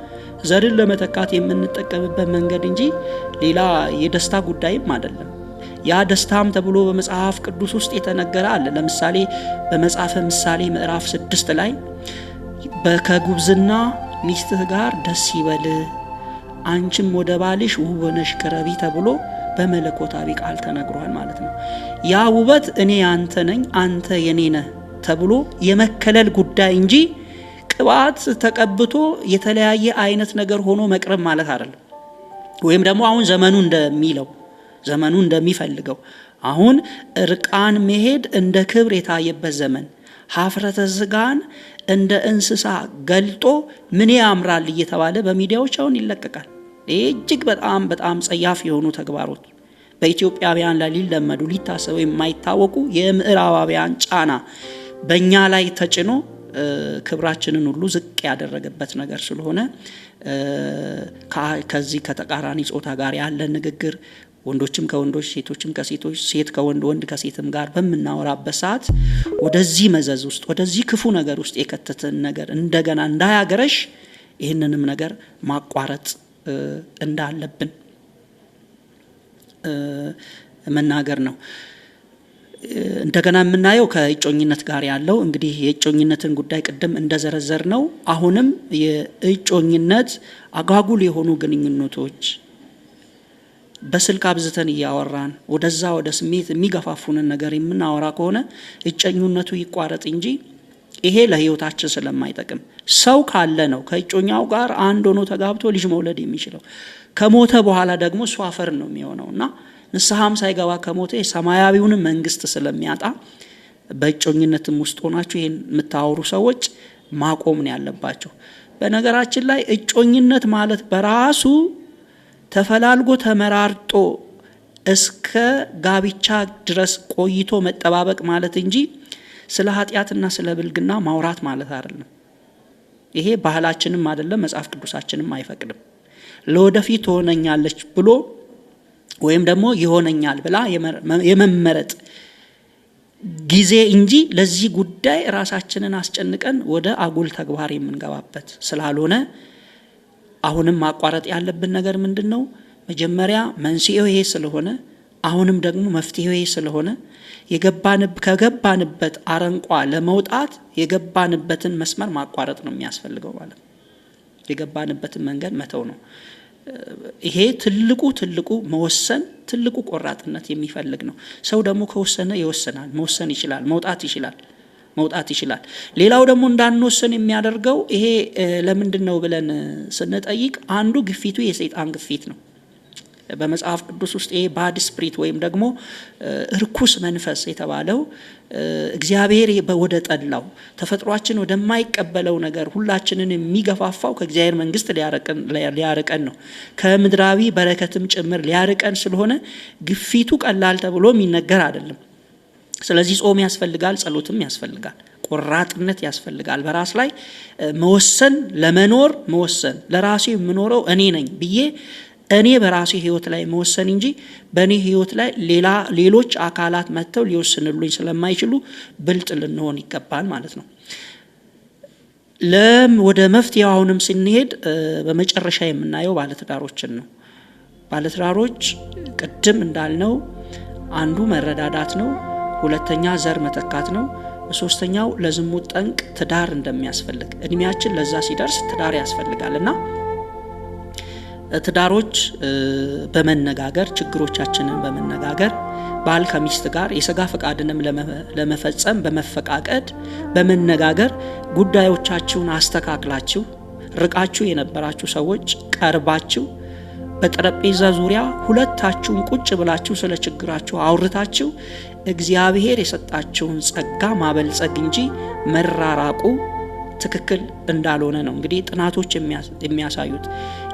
ዘርን ለመተካት የምንጠቀምበት መንገድ እንጂ ሌላ የደስታ ጉዳይም አይደለም። ያ ደስታም ተብሎ በመጽሐፍ ቅዱስ ውስጥ የተነገረ አለ። ለምሳሌ በመጽሐፈ ምሳሌ ምዕራፍ 6 ላይ ከጉብዝና ሚስትህ ጋር ደስ ይበልህ፣ አንቺም ወደ ባልሽ ውብ ሆነሽ ቅረቢ ተብሎ በመለኮታዊ ቃል ተነግሯል ማለት ነው። ያ ውበት እኔ ያንተ ነኝ፣ አንተ የኔ ነህ ተብሎ የመከለል ጉዳይ እንጂ ቅባት ተቀብቶ የተለያየ አይነት ነገር ሆኖ መቅረብ ማለት አይደለም። ወይም ደግሞ አሁን ዘመኑ እንደሚለው፣ ዘመኑ እንደሚፈልገው፣ አሁን እርቃን መሄድ እንደ ክብር የታየበት ዘመን፣ ሀፍረተ ስጋን እንደ እንስሳ ገልጦ ምን ያምራል እየተባለ በሚዲያዎች አሁን ይለቀቃል። ይህ እጅግ በጣም በጣም ጸያፍ የሆኑ ተግባሮች፣ በኢትዮጵያውያን ላይ ሊለመዱ ሊታሰቡ የማይታወቁ የምዕራባውያን ጫና በእኛ ላይ ተጭኖ ክብራችንን ሁሉ ዝቅ ያደረገበት ነገር ስለሆነ፣ ከዚህ ከተቃራኒ ጾታ ጋር ያለን ንግግር ወንዶችም ከወንዶች፣ ሴቶችም ከሴቶች፣ ሴት ከወንድ፣ ወንድ ከሴትም ጋር በምናወራበት ሰዓት ወደዚህ መዘዝ ውስጥ፣ ወደዚህ ክፉ ነገር ውስጥ የከተተን ነገር እንደገና እንዳያገረሽ ይህንንም ነገር ማቋረጥ እንዳለብን መናገር ነው። እንደገና የምናየው ከእጮኝነት ጋር ያለው፣ እንግዲህ የእጮኝነትን ጉዳይ ቅድም እንደዘረዘር ነው። አሁንም የእጮኝነት አጓጉል የሆኑ ግንኙነቶች፣ በስልክ አብዝተን እያወራን ወደዛ ወደ ስሜት የሚገፋፉንን ነገር የምናወራ ከሆነ እጮኝነቱ ይቋረጥ እንጂ ይሄ ለሕይወታችን ስለማይጠቅም። ሰው ካለ ነው ከእጮኛው ጋር አንድ ሆኖ ተጋብቶ ልጅ መውለድ የሚችለው። ከሞተ በኋላ ደግሞ እሱ አፈር ነው የሚሆነው እና ንስሐም ሳይገባ ከሞተ የሰማያዊውን መንግስት ስለሚያጣ በእጮኝነትም ውስጥ ሆናችሁ ይህን የምታወሩ ሰዎች ማቆም ነው ያለባቸው። በነገራችን ላይ እጮኝነት ማለት በራሱ ተፈላልጎ ተመራርጦ እስከ ጋብቻ ድረስ ቆይቶ መጠባበቅ ማለት እንጂ ስለ ኃጢአትና ስለ ብልግና ማውራት ማለት አይደለም። ይሄ ባህላችንም አይደለም፣ መጽሐፍ ቅዱሳችንም አይፈቅድም። ለወደፊት ትሆነኛለች ብሎ ወይም ደግሞ ይሆነኛል ብላ የመመረጥ ጊዜ እንጂ ለዚህ ጉዳይ ራሳችንን አስጨንቀን ወደ አጉል ተግባር የምንገባበት ስላልሆነ አሁንም ማቋረጥ ያለብን ነገር ምንድን ነው? መጀመሪያ መንስኤው ይሄ ስለሆነ፣ አሁንም ደግሞ መፍትሄው ይሄ ስለሆነ፣ ከገባንበት አረንቋ ለመውጣት የገባንበትን መስመር ማቋረጥ ነው የሚያስፈልገው ማለት ነው። የገባንበትን መንገድ መተው ነው። ይሄ ትልቁ ትልቁ መወሰን፣ ትልቁ ቆራጥነት የሚፈልግ ነው። ሰው ደግሞ ከወሰነ ይወሰናል፣ መወሰን ይችላል፣ መውጣት ይችላል፣ መውጣት ይችላል። ሌላው ደግሞ እንዳንወሰን የሚያደርገው ይሄ ለምንድን ነው ብለን ስንጠይቅ አንዱ ግፊቱ የሰይጣን ግፊት ነው። በመጽሐፍ ቅዱስ ውስጥ ይሄ bad spirit ወይም ደግሞ እርኩስ መንፈስ የተባለው እግዚአብሔር ወደ ጠላው፣ ተፈጥሯችን ወደማይቀበለው ነገር ሁላችንን የሚገፋፋው ከእግዚአብሔር መንግስት ሊያርቀን ነው። ከምድራዊ በረከትም ጭምር ሊያርቀን ስለሆነ ግፊቱ ቀላል ተብሎ የሚነገር አይደለም። ስለዚህ ጾም ያስፈልጋል፣ ጸሎትም ያስፈልጋል፣ ቆራጥነት ያስፈልጋል። በራስ ላይ መወሰን፣ ለመኖር መወሰን፣ ለራሴ የምኖረው እኔ ነኝ ብዬ እኔ በራሴ ህይወት ላይ መወሰን እንጂ በእኔ ህይወት ላይ ሌሎች አካላት መጥተው ሊወስንሉኝ ስለማይችሉ ብልጥ ልንሆን ይገባል ማለት ነው። ወደ መፍትሄው አሁንም ስንሄድ በመጨረሻ የምናየው ባለትዳሮችን ነው። ባለትዳሮች ቅድም እንዳልነው አንዱ መረዳዳት ነው፣ ሁለተኛ ዘር መተካት ነው፣ ሶስተኛው ለዝሙት ጠንቅ ትዳር እንደሚያስፈልግ እድሜያችን ለዛ ሲደርስ ትዳር ያስፈልጋል እና ትዳሮች በመነጋገር ችግሮቻችንን በመነጋገር ባል ከሚስት ጋር የስጋ ፈቃድንም ለመፈጸም በመፈቃቀድ በመነጋገር ጉዳዮቻችሁን አስተካክላችሁ ርቃችሁ የነበራችሁ ሰዎች ቀርባችሁ በጠረጴዛ ዙሪያ ሁለታችሁን ቁጭ ብላችሁ ስለ ችግራችሁ አውርታችሁ እግዚአብሔር የሰጣችሁን ጸጋ ማበልጸግ እንጂ መራራቁ ትክክል እንዳልሆነ ነው እንግዲህ ጥናቶች የሚያሳዩት።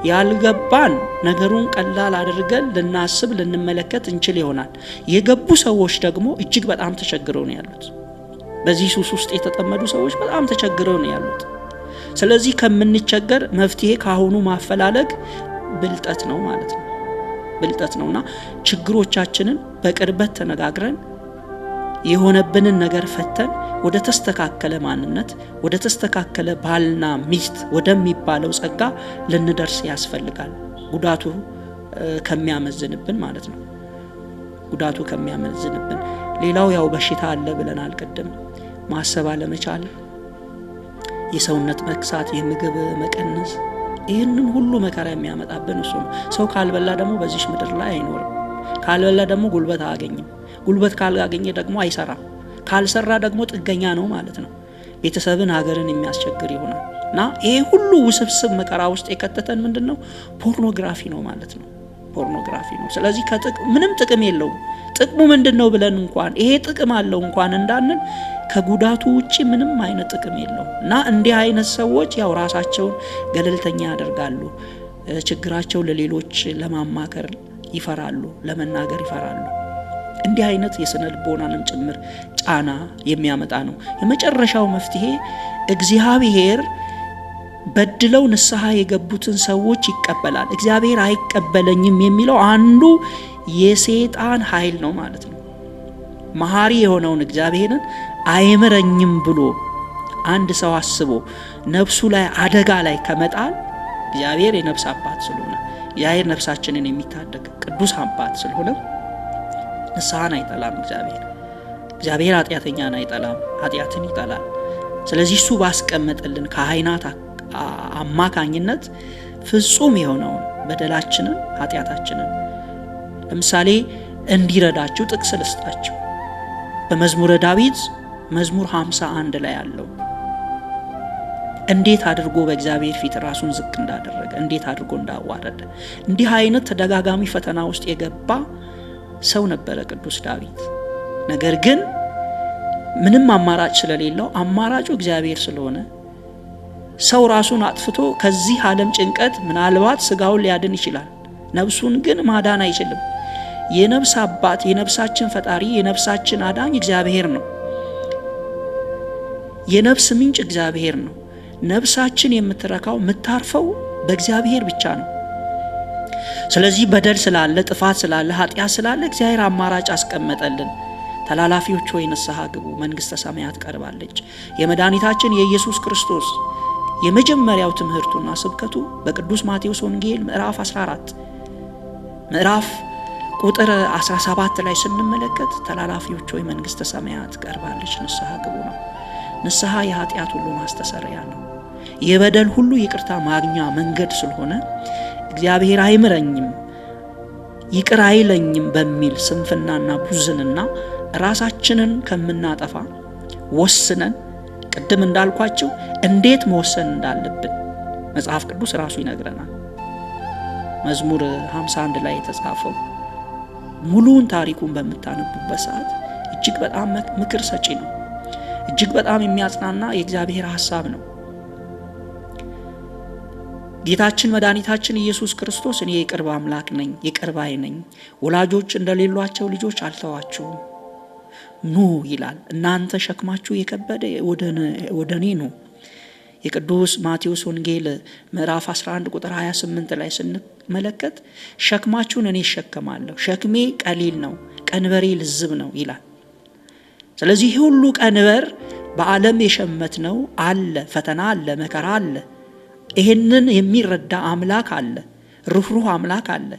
ያልገባን ነገሩን ቀላል አድርገን ልናስብ ልንመለከት እንችል ይሆናል። የገቡ ሰዎች ደግሞ እጅግ በጣም ተቸግረው ነው ያሉት። በዚህ ሱስ ውስጥ የተጠመዱ ሰዎች በጣም ተቸግረው ነው ያሉት። ስለዚህ ከምንቸገር መፍትሄ ካሁኑ ማፈላለግ ብልጠት ነው ማለት ነው። ብልጠት ነውና ችግሮቻችንን በቅርበት ተነጋግረን የሆነብንን ነገር ፈተን ወደ ተስተካከለ ማንነት ወደ ተስተካከለ ባልና ሚስት ወደሚባለው ጸጋ ልንደርስ ያስፈልጋል። ጉዳቱ ከሚያመዝንብን ማለት ነው። ጉዳቱ ከሚያመዝንብን። ሌላው ያው በሽታ አለ ብለናል ቅድም፣ ማሰብ አለመቻል፣ የሰውነት መክሳት፣ የምግብ መቀነስ፣ ይህንን ሁሉ መከራ የሚያመጣብን እሱ ነው። ሰው ካልበላ ደግሞ በዚሽ ምድር ላይ አይኖርም። ካልበላ ደግሞ ጉልበት አያገኝም። ጉልበት ካላገኘ ደግሞ አይሰራም። ካልሰራ ደግሞ ጥገኛ ነው ማለት ነው። ቤተሰብን፣ ሀገርን የሚያስቸግር ይሆናል እና ይሄ ሁሉ ውስብስብ መከራ ውስጥ የከተተን ምንድነው? ፖርኖግራፊ ነው ማለት ነው። ፖርኖግራፊ ነው። ስለዚህ ምንም ጥቅም የለውም። ጥቅሙ ምንድነው ብለን እንኳን ይሄ ጥቅም አለው እንኳን እንዳንል ከጉዳቱ ውጪ ምንም አይነት ጥቅም የለውም። እና እንዲህ አይነት ሰዎች ያው ራሳቸውን ገለልተኛ ያደርጋሉ። ችግራቸው ለሌሎች ለማማከር ይፈራሉ፣ ለመናገር ይፈራሉ። እንዲህ አይነት የስነ ልቦናንም ጭምር ጫና የሚያመጣ ነው። የመጨረሻው መፍትሄ እግዚአብሔር በድለው ንስሐ የገቡትን ሰዎች ይቀበላል። እግዚአብሔር አይቀበለኝም የሚለው አንዱ የሰይጣን ኃይል ነው ማለት ነው። መሐሪ የሆነውን እግዚአብሔርን አይምረኝም ብሎ አንድ ሰው አስቦ ነፍሱ ላይ አደጋ ላይ ከመጣል እግዚአብሔር የነፍስ አባት ስለሆነ እግዚአብሔር ነፍሳችንን የሚታደግ ቅዱስ አባት ስለሆነ ንስሐን አይጠላም። እግዚአብሔር ኃጢአተኛን አይጠላም፣ ኃጢአትን ይጠላል። ስለዚህ እሱ ባስቀመጠልን ካህናት አማካኝነት ፍጹም የሆነውን በደላችንን ኃጢአታችንን ለምሳሌ እንዲረዳችሁ ጥቅስ ልስጣችሁ። በመዝሙረ ዳዊት መዝሙር 51 ላይ ያለው እንዴት አድርጎ በእግዚአብሔር ፊት ራሱን ዝቅ እንዳደረገ፣ እንዴት አድርጎ እንዳዋረደ፣ እንዲህ አይነት ተደጋጋሚ ፈተና ውስጥ የገባ ሰው ነበረ ቅዱስ ዳዊት። ነገር ግን ምንም አማራጭ ስለሌለው አማራጩ እግዚአብሔር ስለሆነ ሰው ራሱን አጥፍቶ ከዚህ ዓለም ጭንቀት ምናልባት ስጋውን ሊያድን ይችላል፣ ነፍሱን ግን ማዳን አይችልም። የነፍስ አባት፣ የነፍሳችን ፈጣሪ፣ የነፍሳችን አዳኝ እግዚአብሔር ነው። የነፍስ ምንጭ እግዚአብሔር ነው። ነፍሳችን የምትረካው የምታርፈው በእግዚአብሔር ብቻ ነው። ስለዚህ በደል ስላለ፣ ጥፋት ስላለ፣ ኃጢአት ስላለ እግዚአብሔር አማራጭ አስቀመጠልን። ተላላፊዎች ሆይ ንስሐ ግቡ፣ መንግሥተ ሰማያት ቀርባለች። የመድኃኒታችን የኢየሱስ ክርስቶስ የመጀመሪያው ትምህርቱና ስብከቱ በቅዱስ ማቴዎስ ወንጌል ምዕራፍ 14 ምዕራፍ ቁጥር 17 ላይ ስንመለከት ተላላፊዎች ሆይ መንግሥተ ሰማያት ቀርባለች፣ ንስሐ ግቡ ነው። ንስሐ የኃጢአት ሁሉ ማስተሰሪያ ነው። የበደል ሁሉ ይቅርታ ማግኛ መንገድ ስለሆነ እግዚአብሔር አይምረኝም ይቅር አይለኝም በሚል ስንፍናና ቡዝንና ራሳችንን ከምናጠፋ ወስነን ቅድም እንዳልኳችሁ እንዴት መወሰን እንዳለብን መጽሐፍ ቅዱስ ራሱ ይነግረናል። መዝሙር 51 ላይ የተጻፈው ሙሉውን ታሪኩን በምታነቡበት ሰዓት እጅግ በጣም ምክር ሰጪ ነው። እጅግ በጣም የሚያጽናና የእግዚአብሔር ሐሳብ ነው። ጌታችን መድኃኒታችን ኢየሱስ ክርስቶስ እኔ የቅርብ አምላክ ነኝ፣ የቅርብ አይ ነኝ፣ ወላጆች እንደሌሏቸው ልጆች አልተዋችሁም፣ ኑ ይላል። እናንተ ሸክማችሁ የከበደ ወደ እኔ ኑ። የቅዱስ ማቴዎስ ወንጌል ምዕራፍ 11 ቁጥር 28 ላይ ስንመለከት ሸክማችሁን እኔ እሸከማለሁ፣ ሸክሜ ቀሊል ነው፣ ቀንበሬ ልዝብ ነው ይላል። ስለዚህ ሁሉ ቀንበር በዓለም የሸመትነው አለ፣ ፈተና አለ፣ መከራ አለ። ይህንን የሚረዳ አምላክ አለ፣ ሩህሩህ አምላክ አለ፣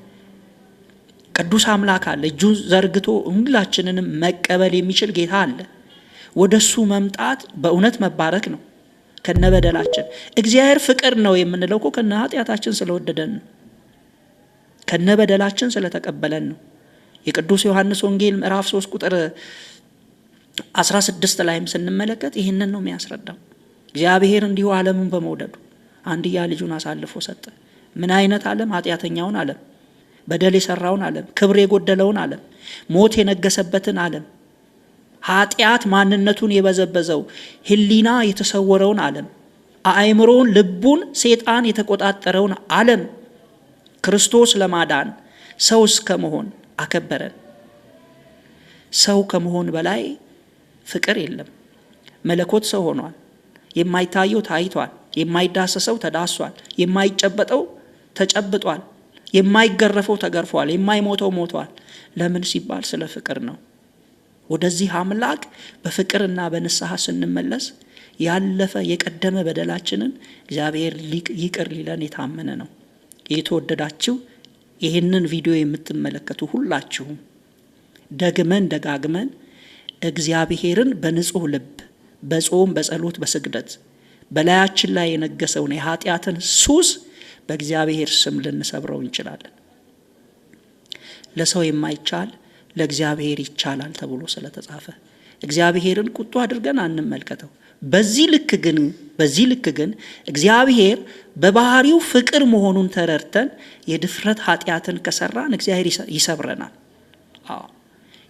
ቅዱስ አምላክ አለ። እጁን ዘርግቶ ሁላችንንም መቀበል የሚችል ጌታ አለ። ወደሱ መምጣት በእውነት መባረክ ነው። ከነበደላችን እግዚአብሔር ፍቅር ነው የምንለው እኮ ከነ ኃጢአታችን ስለወደደን ነው። ከነበደላችን ስለተቀበለን ነው። የቅዱስ ዮሐንስ ወንጌል ምዕራፍ 3 ቁጥር 16 ላይም ስንመለከት ይህንን ነው የሚያስረዳው። እግዚአብሔር እንዲሁ ዓለሙን በመውደዱ አንድያ ልጁን አሳልፎ ሰጠ። ምን አይነት ዓለም? ኃጢአተኛውን ዓለም፣ በደል የሰራውን ዓለም፣ ክብር የጎደለውን ዓለም፣ ሞት የነገሰበትን ዓለም፣ ኃጢአት ማንነቱን የበዘበዘው ሕሊና የተሰወረውን ዓለም፣ አእምሮውን ልቡን ሴጣን የተቆጣጠረውን ዓለም ክርስቶስ ለማዳን ሰው እስከ መሆን አከበረን። ሰው ከመሆን በላይ ፍቅር የለም። መለኮት ሰው ሆኗል። የማይታየው ታይቷል። የማይዳሰሰው ተዳሷል። የማይጨበጠው ተጨብጧል። የማይገረፈው ተገርፏል። የማይሞተው ሞቷል። ለምን ሲባል ስለ ፍቅር ነው። ወደዚህ አምላክ በፍቅርና በንስሐ ስንመለስ ያለፈ የቀደመ በደላችንን እግዚአብሔር ይቅር ሊለን የታመነ ነው። የተወደዳችሁ ይህንን ቪዲዮ የምትመለከቱ ሁላችሁም ደግመን ደጋግመን እግዚአብሔርን በንጹህ ልብ በጾም በጸሎት በስግደት በላያችን ላይ የነገሰውን የኃጢአትን ሱስ በእግዚአብሔር ስም ልንሰብረው እንችላለን። ለሰው የማይቻል ለእግዚአብሔር ይቻላል ተብሎ ስለተጻፈ እግዚአብሔርን ቁጡ አድርገን አንመልከተው። በዚህ ልክ ግን እግዚአብሔር በባህሪው ፍቅር መሆኑን ተረድተን የድፍረት ኃጢአትን ከሰራን እግዚአብሔር ይሰብረናል። አዎ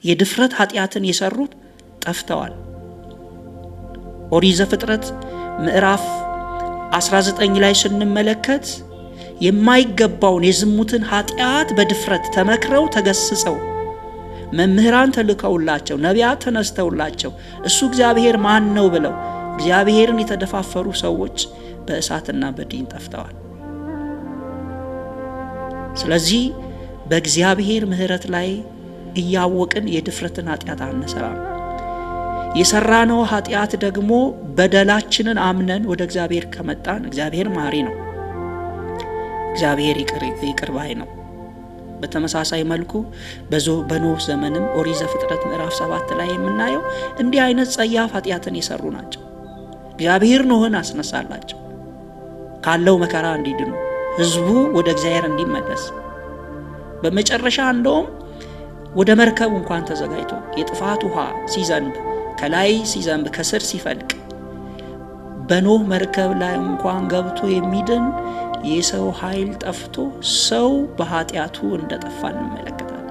የድፍረት ኃጢአትን የሰሩት ጠፍተዋል። ኦሪት ዘፍጥረት ምዕራፍ 19 ላይ ስንመለከት የማይገባውን የዝሙትን ኃጢአት በድፍረት ተመክረው ተገስጸው መምህራን ተልከውላቸው ነቢያት ተነስተውላቸው እሱ እግዚአብሔር ማን ነው ብለው እግዚአብሔርን የተደፋፈሩ ሰዎች በእሳትና በዲን ጠፍተዋል። ስለዚህ በእግዚአብሔር ምሕረት ላይ እያወቅን የድፍረትን ኃጢአት አንሰራም። የሰራነው ኃጢአት ደግሞ በደላችንን አምነን ወደ እግዚአብሔር ከመጣን እግዚአብሔር መሐሪ ነው። እግዚአብሔር ይቅር ባይ ነው። በተመሳሳይ መልኩ በኖህ ዘመንም ኦሪት ዘፍጥረት ምዕራፍ 7 ላይ የምናየው እንዲህ አይነት ጸያፍ ኃጢአትን የሰሩ ናቸው። እግዚአብሔር ኖህን አስነሳላቸው ካለው መከራ እንዲድኑ፣ ሕዝቡ ወደ እግዚአብሔር እንዲመለስ። በመጨረሻ እንደውም ወደ መርከብ እንኳን ተዘጋጅቶ የጥፋት ውሃ ሲዘንብ ከላይ ሲዘንብ ከስር ሲፈልቅ በኖህ መርከብ ላይ እንኳን ገብቶ የሚድን የሰው ኃይል ጠፍቶ ሰው በኃጢአቱ እንደጠፋ እንመለከታለን።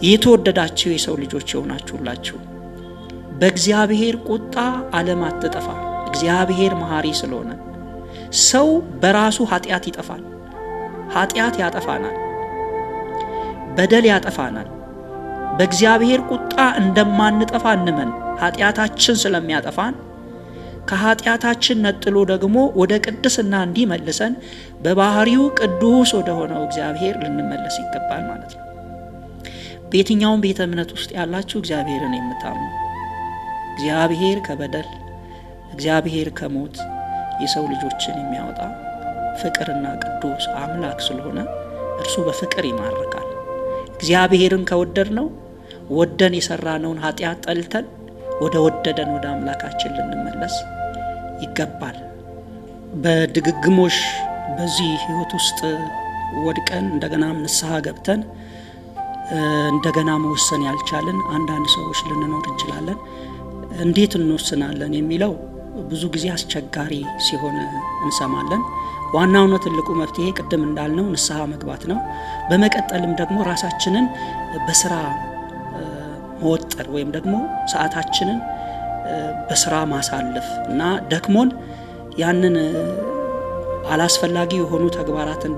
የተወደዳችሁ የሰው ልጆች የሆናችሁላችሁ በእግዚአብሔር ቁጣ ዓለም አትጠፋ። እግዚአብሔር መሐሪ ስለሆነ ሰው በራሱ ኃጢአት ይጠፋል። ኃጢአት ያጠፋናል። በደል ያጠፋናል። በእግዚአብሔር ቁጣ እንደማንጠፋ እንመን። ኃጢአታችን ስለሚያጠፋን ከኃጢአታችን ነጥሎ ደግሞ ወደ ቅድስና እንዲመልሰን በባህሪው ቅዱስ ወደ ሆነው እግዚአብሔር ልንመለስ ይገባል ማለት ነው። በየትኛውም ቤተ እምነት ውስጥ ያላችሁ እግዚአብሔርን የምታምኑ እግዚአብሔር ከበደል እግዚአብሔር ከሞት የሰው ልጆችን የሚያወጣ ፍቅርና ቅዱስ አምላክ ስለሆነ እርሱ በፍቅር ይማርካል። እግዚአብሔርን ከወደድነው ወደን የሰራነውን ኃጢአት ጠልተን ወደ ወደደን ወደ አምላካችን ልንመለስ ይገባል። በድግግሞሽ በዚህ ሕይወት ውስጥ ወድቀን እንደገና ንስሐ ገብተን እንደገና መወሰን ያልቻልን አንዳንድ ሰዎች ልንኖር እንችላለን። እንዴት እንወስናለን የሚለው ብዙ ጊዜ አስቸጋሪ ሲሆን እንሰማለን። ዋናውና ትልቁ መፍትሄ ቅድም እንዳልነው ንስሐ መግባት ነው። በመቀጠልም ደግሞ ራሳችንን በስራ መወጠር ወይም ደግሞ ሰዓታችንን በስራ ማሳለፍ እና ደክሞን ያንን አላስፈላጊ የሆኑ ተግባራትን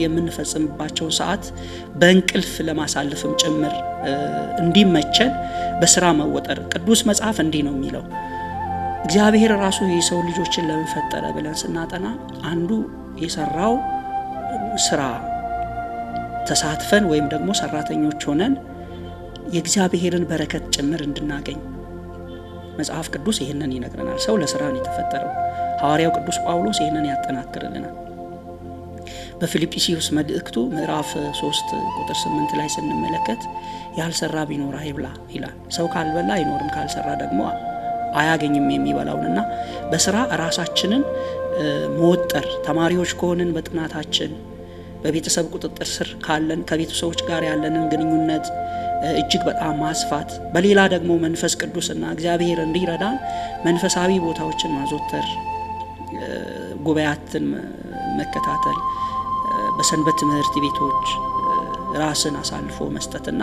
የምንፈጽምባቸውን ሰዓት በእንቅልፍ ለማሳለፍም ጭምር እንዲመቸን በስራ መወጠር። ቅዱስ መጽሐፍ እንዲህ ነው የሚለው፣ እግዚአብሔር ራሱ የሰው ልጆችን ለምን ፈጠረ ብለን ስናጠና አንዱ የሰራው ስራ ተሳትፈን ወይም ደግሞ ሰራተኞች ሆነን የእግዚአብሔርን በረከት ጭምር እንድናገኝ መጽሐፍ ቅዱስ ይህንን ይነግረናል። ሰው ለስራ ነው የተፈጠረው። ሐዋርያው ቅዱስ ጳውሎስ ይህንን ያጠናክርልናል። በፊልጵስዩስ መልእክቱ ምዕራፍ 3 ቁጥር 8 ላይ ስንመለከት ያልሰራ ቢኖር አይብላ ይላል። ሰው ካልበላ አይኖርም፣ ካልሰራ ደግሞ አያገኝም የሚበላውንና በስራ ራሳችንን መወጠር፣ ተማሪዎች ከሆንን በጥናታችን፣ በቤተሰብ ቁጥጥር ስር ካለን ከቤተሰቦች ጋር ያለንን ግንኙነት እጅግ በጣም ማስፋት፣ በሌላ ደግሞ መንፈስ ቅዱስና እግዚአብሔር እንዲረዳን መንፈሳዊ ቦታዎችን ማዘወተር፣ ጉባኤያትን መከታተል፣ በሰንበት ትምህርት ቤቶች ራስን አሳልፎ መስጠትና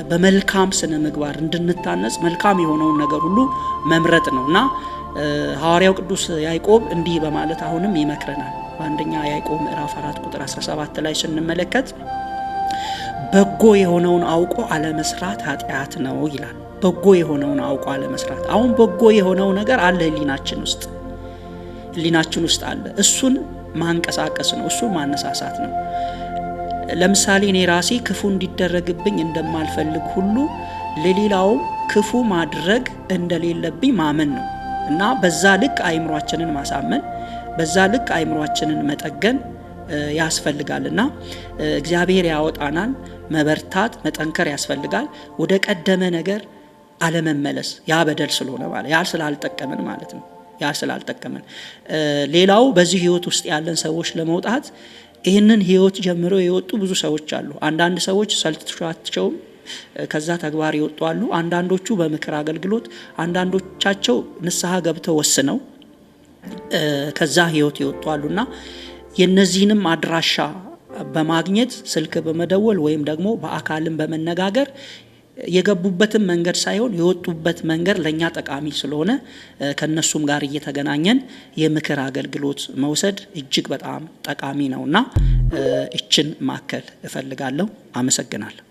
በመልካም ስነ ምግባር እንድንታነጽ መልካም የሆነውን ነገር ሁሉ መምረጥ ነው እና ሐዋርያው ቅዱስ ያዕቆብ እንዲህ በማለት አሁንም ይመክረናል። በአንደኛ ያዕቆብ ምዕራፍ 4 ቁጥር 17 ላይ ስንመለከት በጎ የሆነውን አውቆ አለመስራት ኃጢአት ነው ይላል። በጎ የሆነውን አውቆ አለመስራት። አሁን በጎ የሆነው ነገር አለ ሕሊናችን ውስጥ ሕሊናችን ውስጥ አለ። እሱን ማንቀሳቀስ ነው፣ እሱን ማነሳሳት ነው። ለምሳሌ እኔ ራሴ ክፉ እንዲደረግብኝ እንደማልፈልግ ሁሉ ለሌላውም ክፉ ማድረግ እንደሌለብኝ ማመን ነው እና በዛ ልክ አእምሯችንን ማሳመን፣ በዛ ልክ አእምሯችንን መጠገን ያስፈልጋል እና እግዚአብሔር ያወጣናል። መበርታት መጠንከር ያስፈልጋል። ወደ ቀደመ ነገር አለመመለስ፣ ያ በደል ስለሆነ ማለት ያ ስላልጠቀመን ማለት ነው። ያ ስላልጠቀመን። ሌላው በዚህ ህይወት ውስጥ ያለን ሰዎች ለመውጣት ይህንን ህይወት ጀምረው የወጡ ብዙ ሰዎች አሉ። አንዳንድ ሰዎች ሰልችቷቸውም ከዛ ተግባር ይወጡ አሉ። አንዳንዶቹ በምክር አገልግሎት፣ አንዳንዶቻቸው ንስሐ ገብተው ወስነው ከዛ ህይወት ይወጡ አሉና የነዚህንም አድራሻ በማግኘት ስልክ በመደወል ወይም ደግሞ በአካልም በመነጋገር የገቡበትን መንገድ ሳይሆን የወጡበት መንገድ ለእኛ ጠቃሚ ስለሆነ ከነሱም ጋር እየተገናኘን የምክር አገልግሎት መውሰድ እጅግ በጣም ጠቃሚ ነውና እችን ማከል እፈልጋለሁ። አመሰግናለሁ።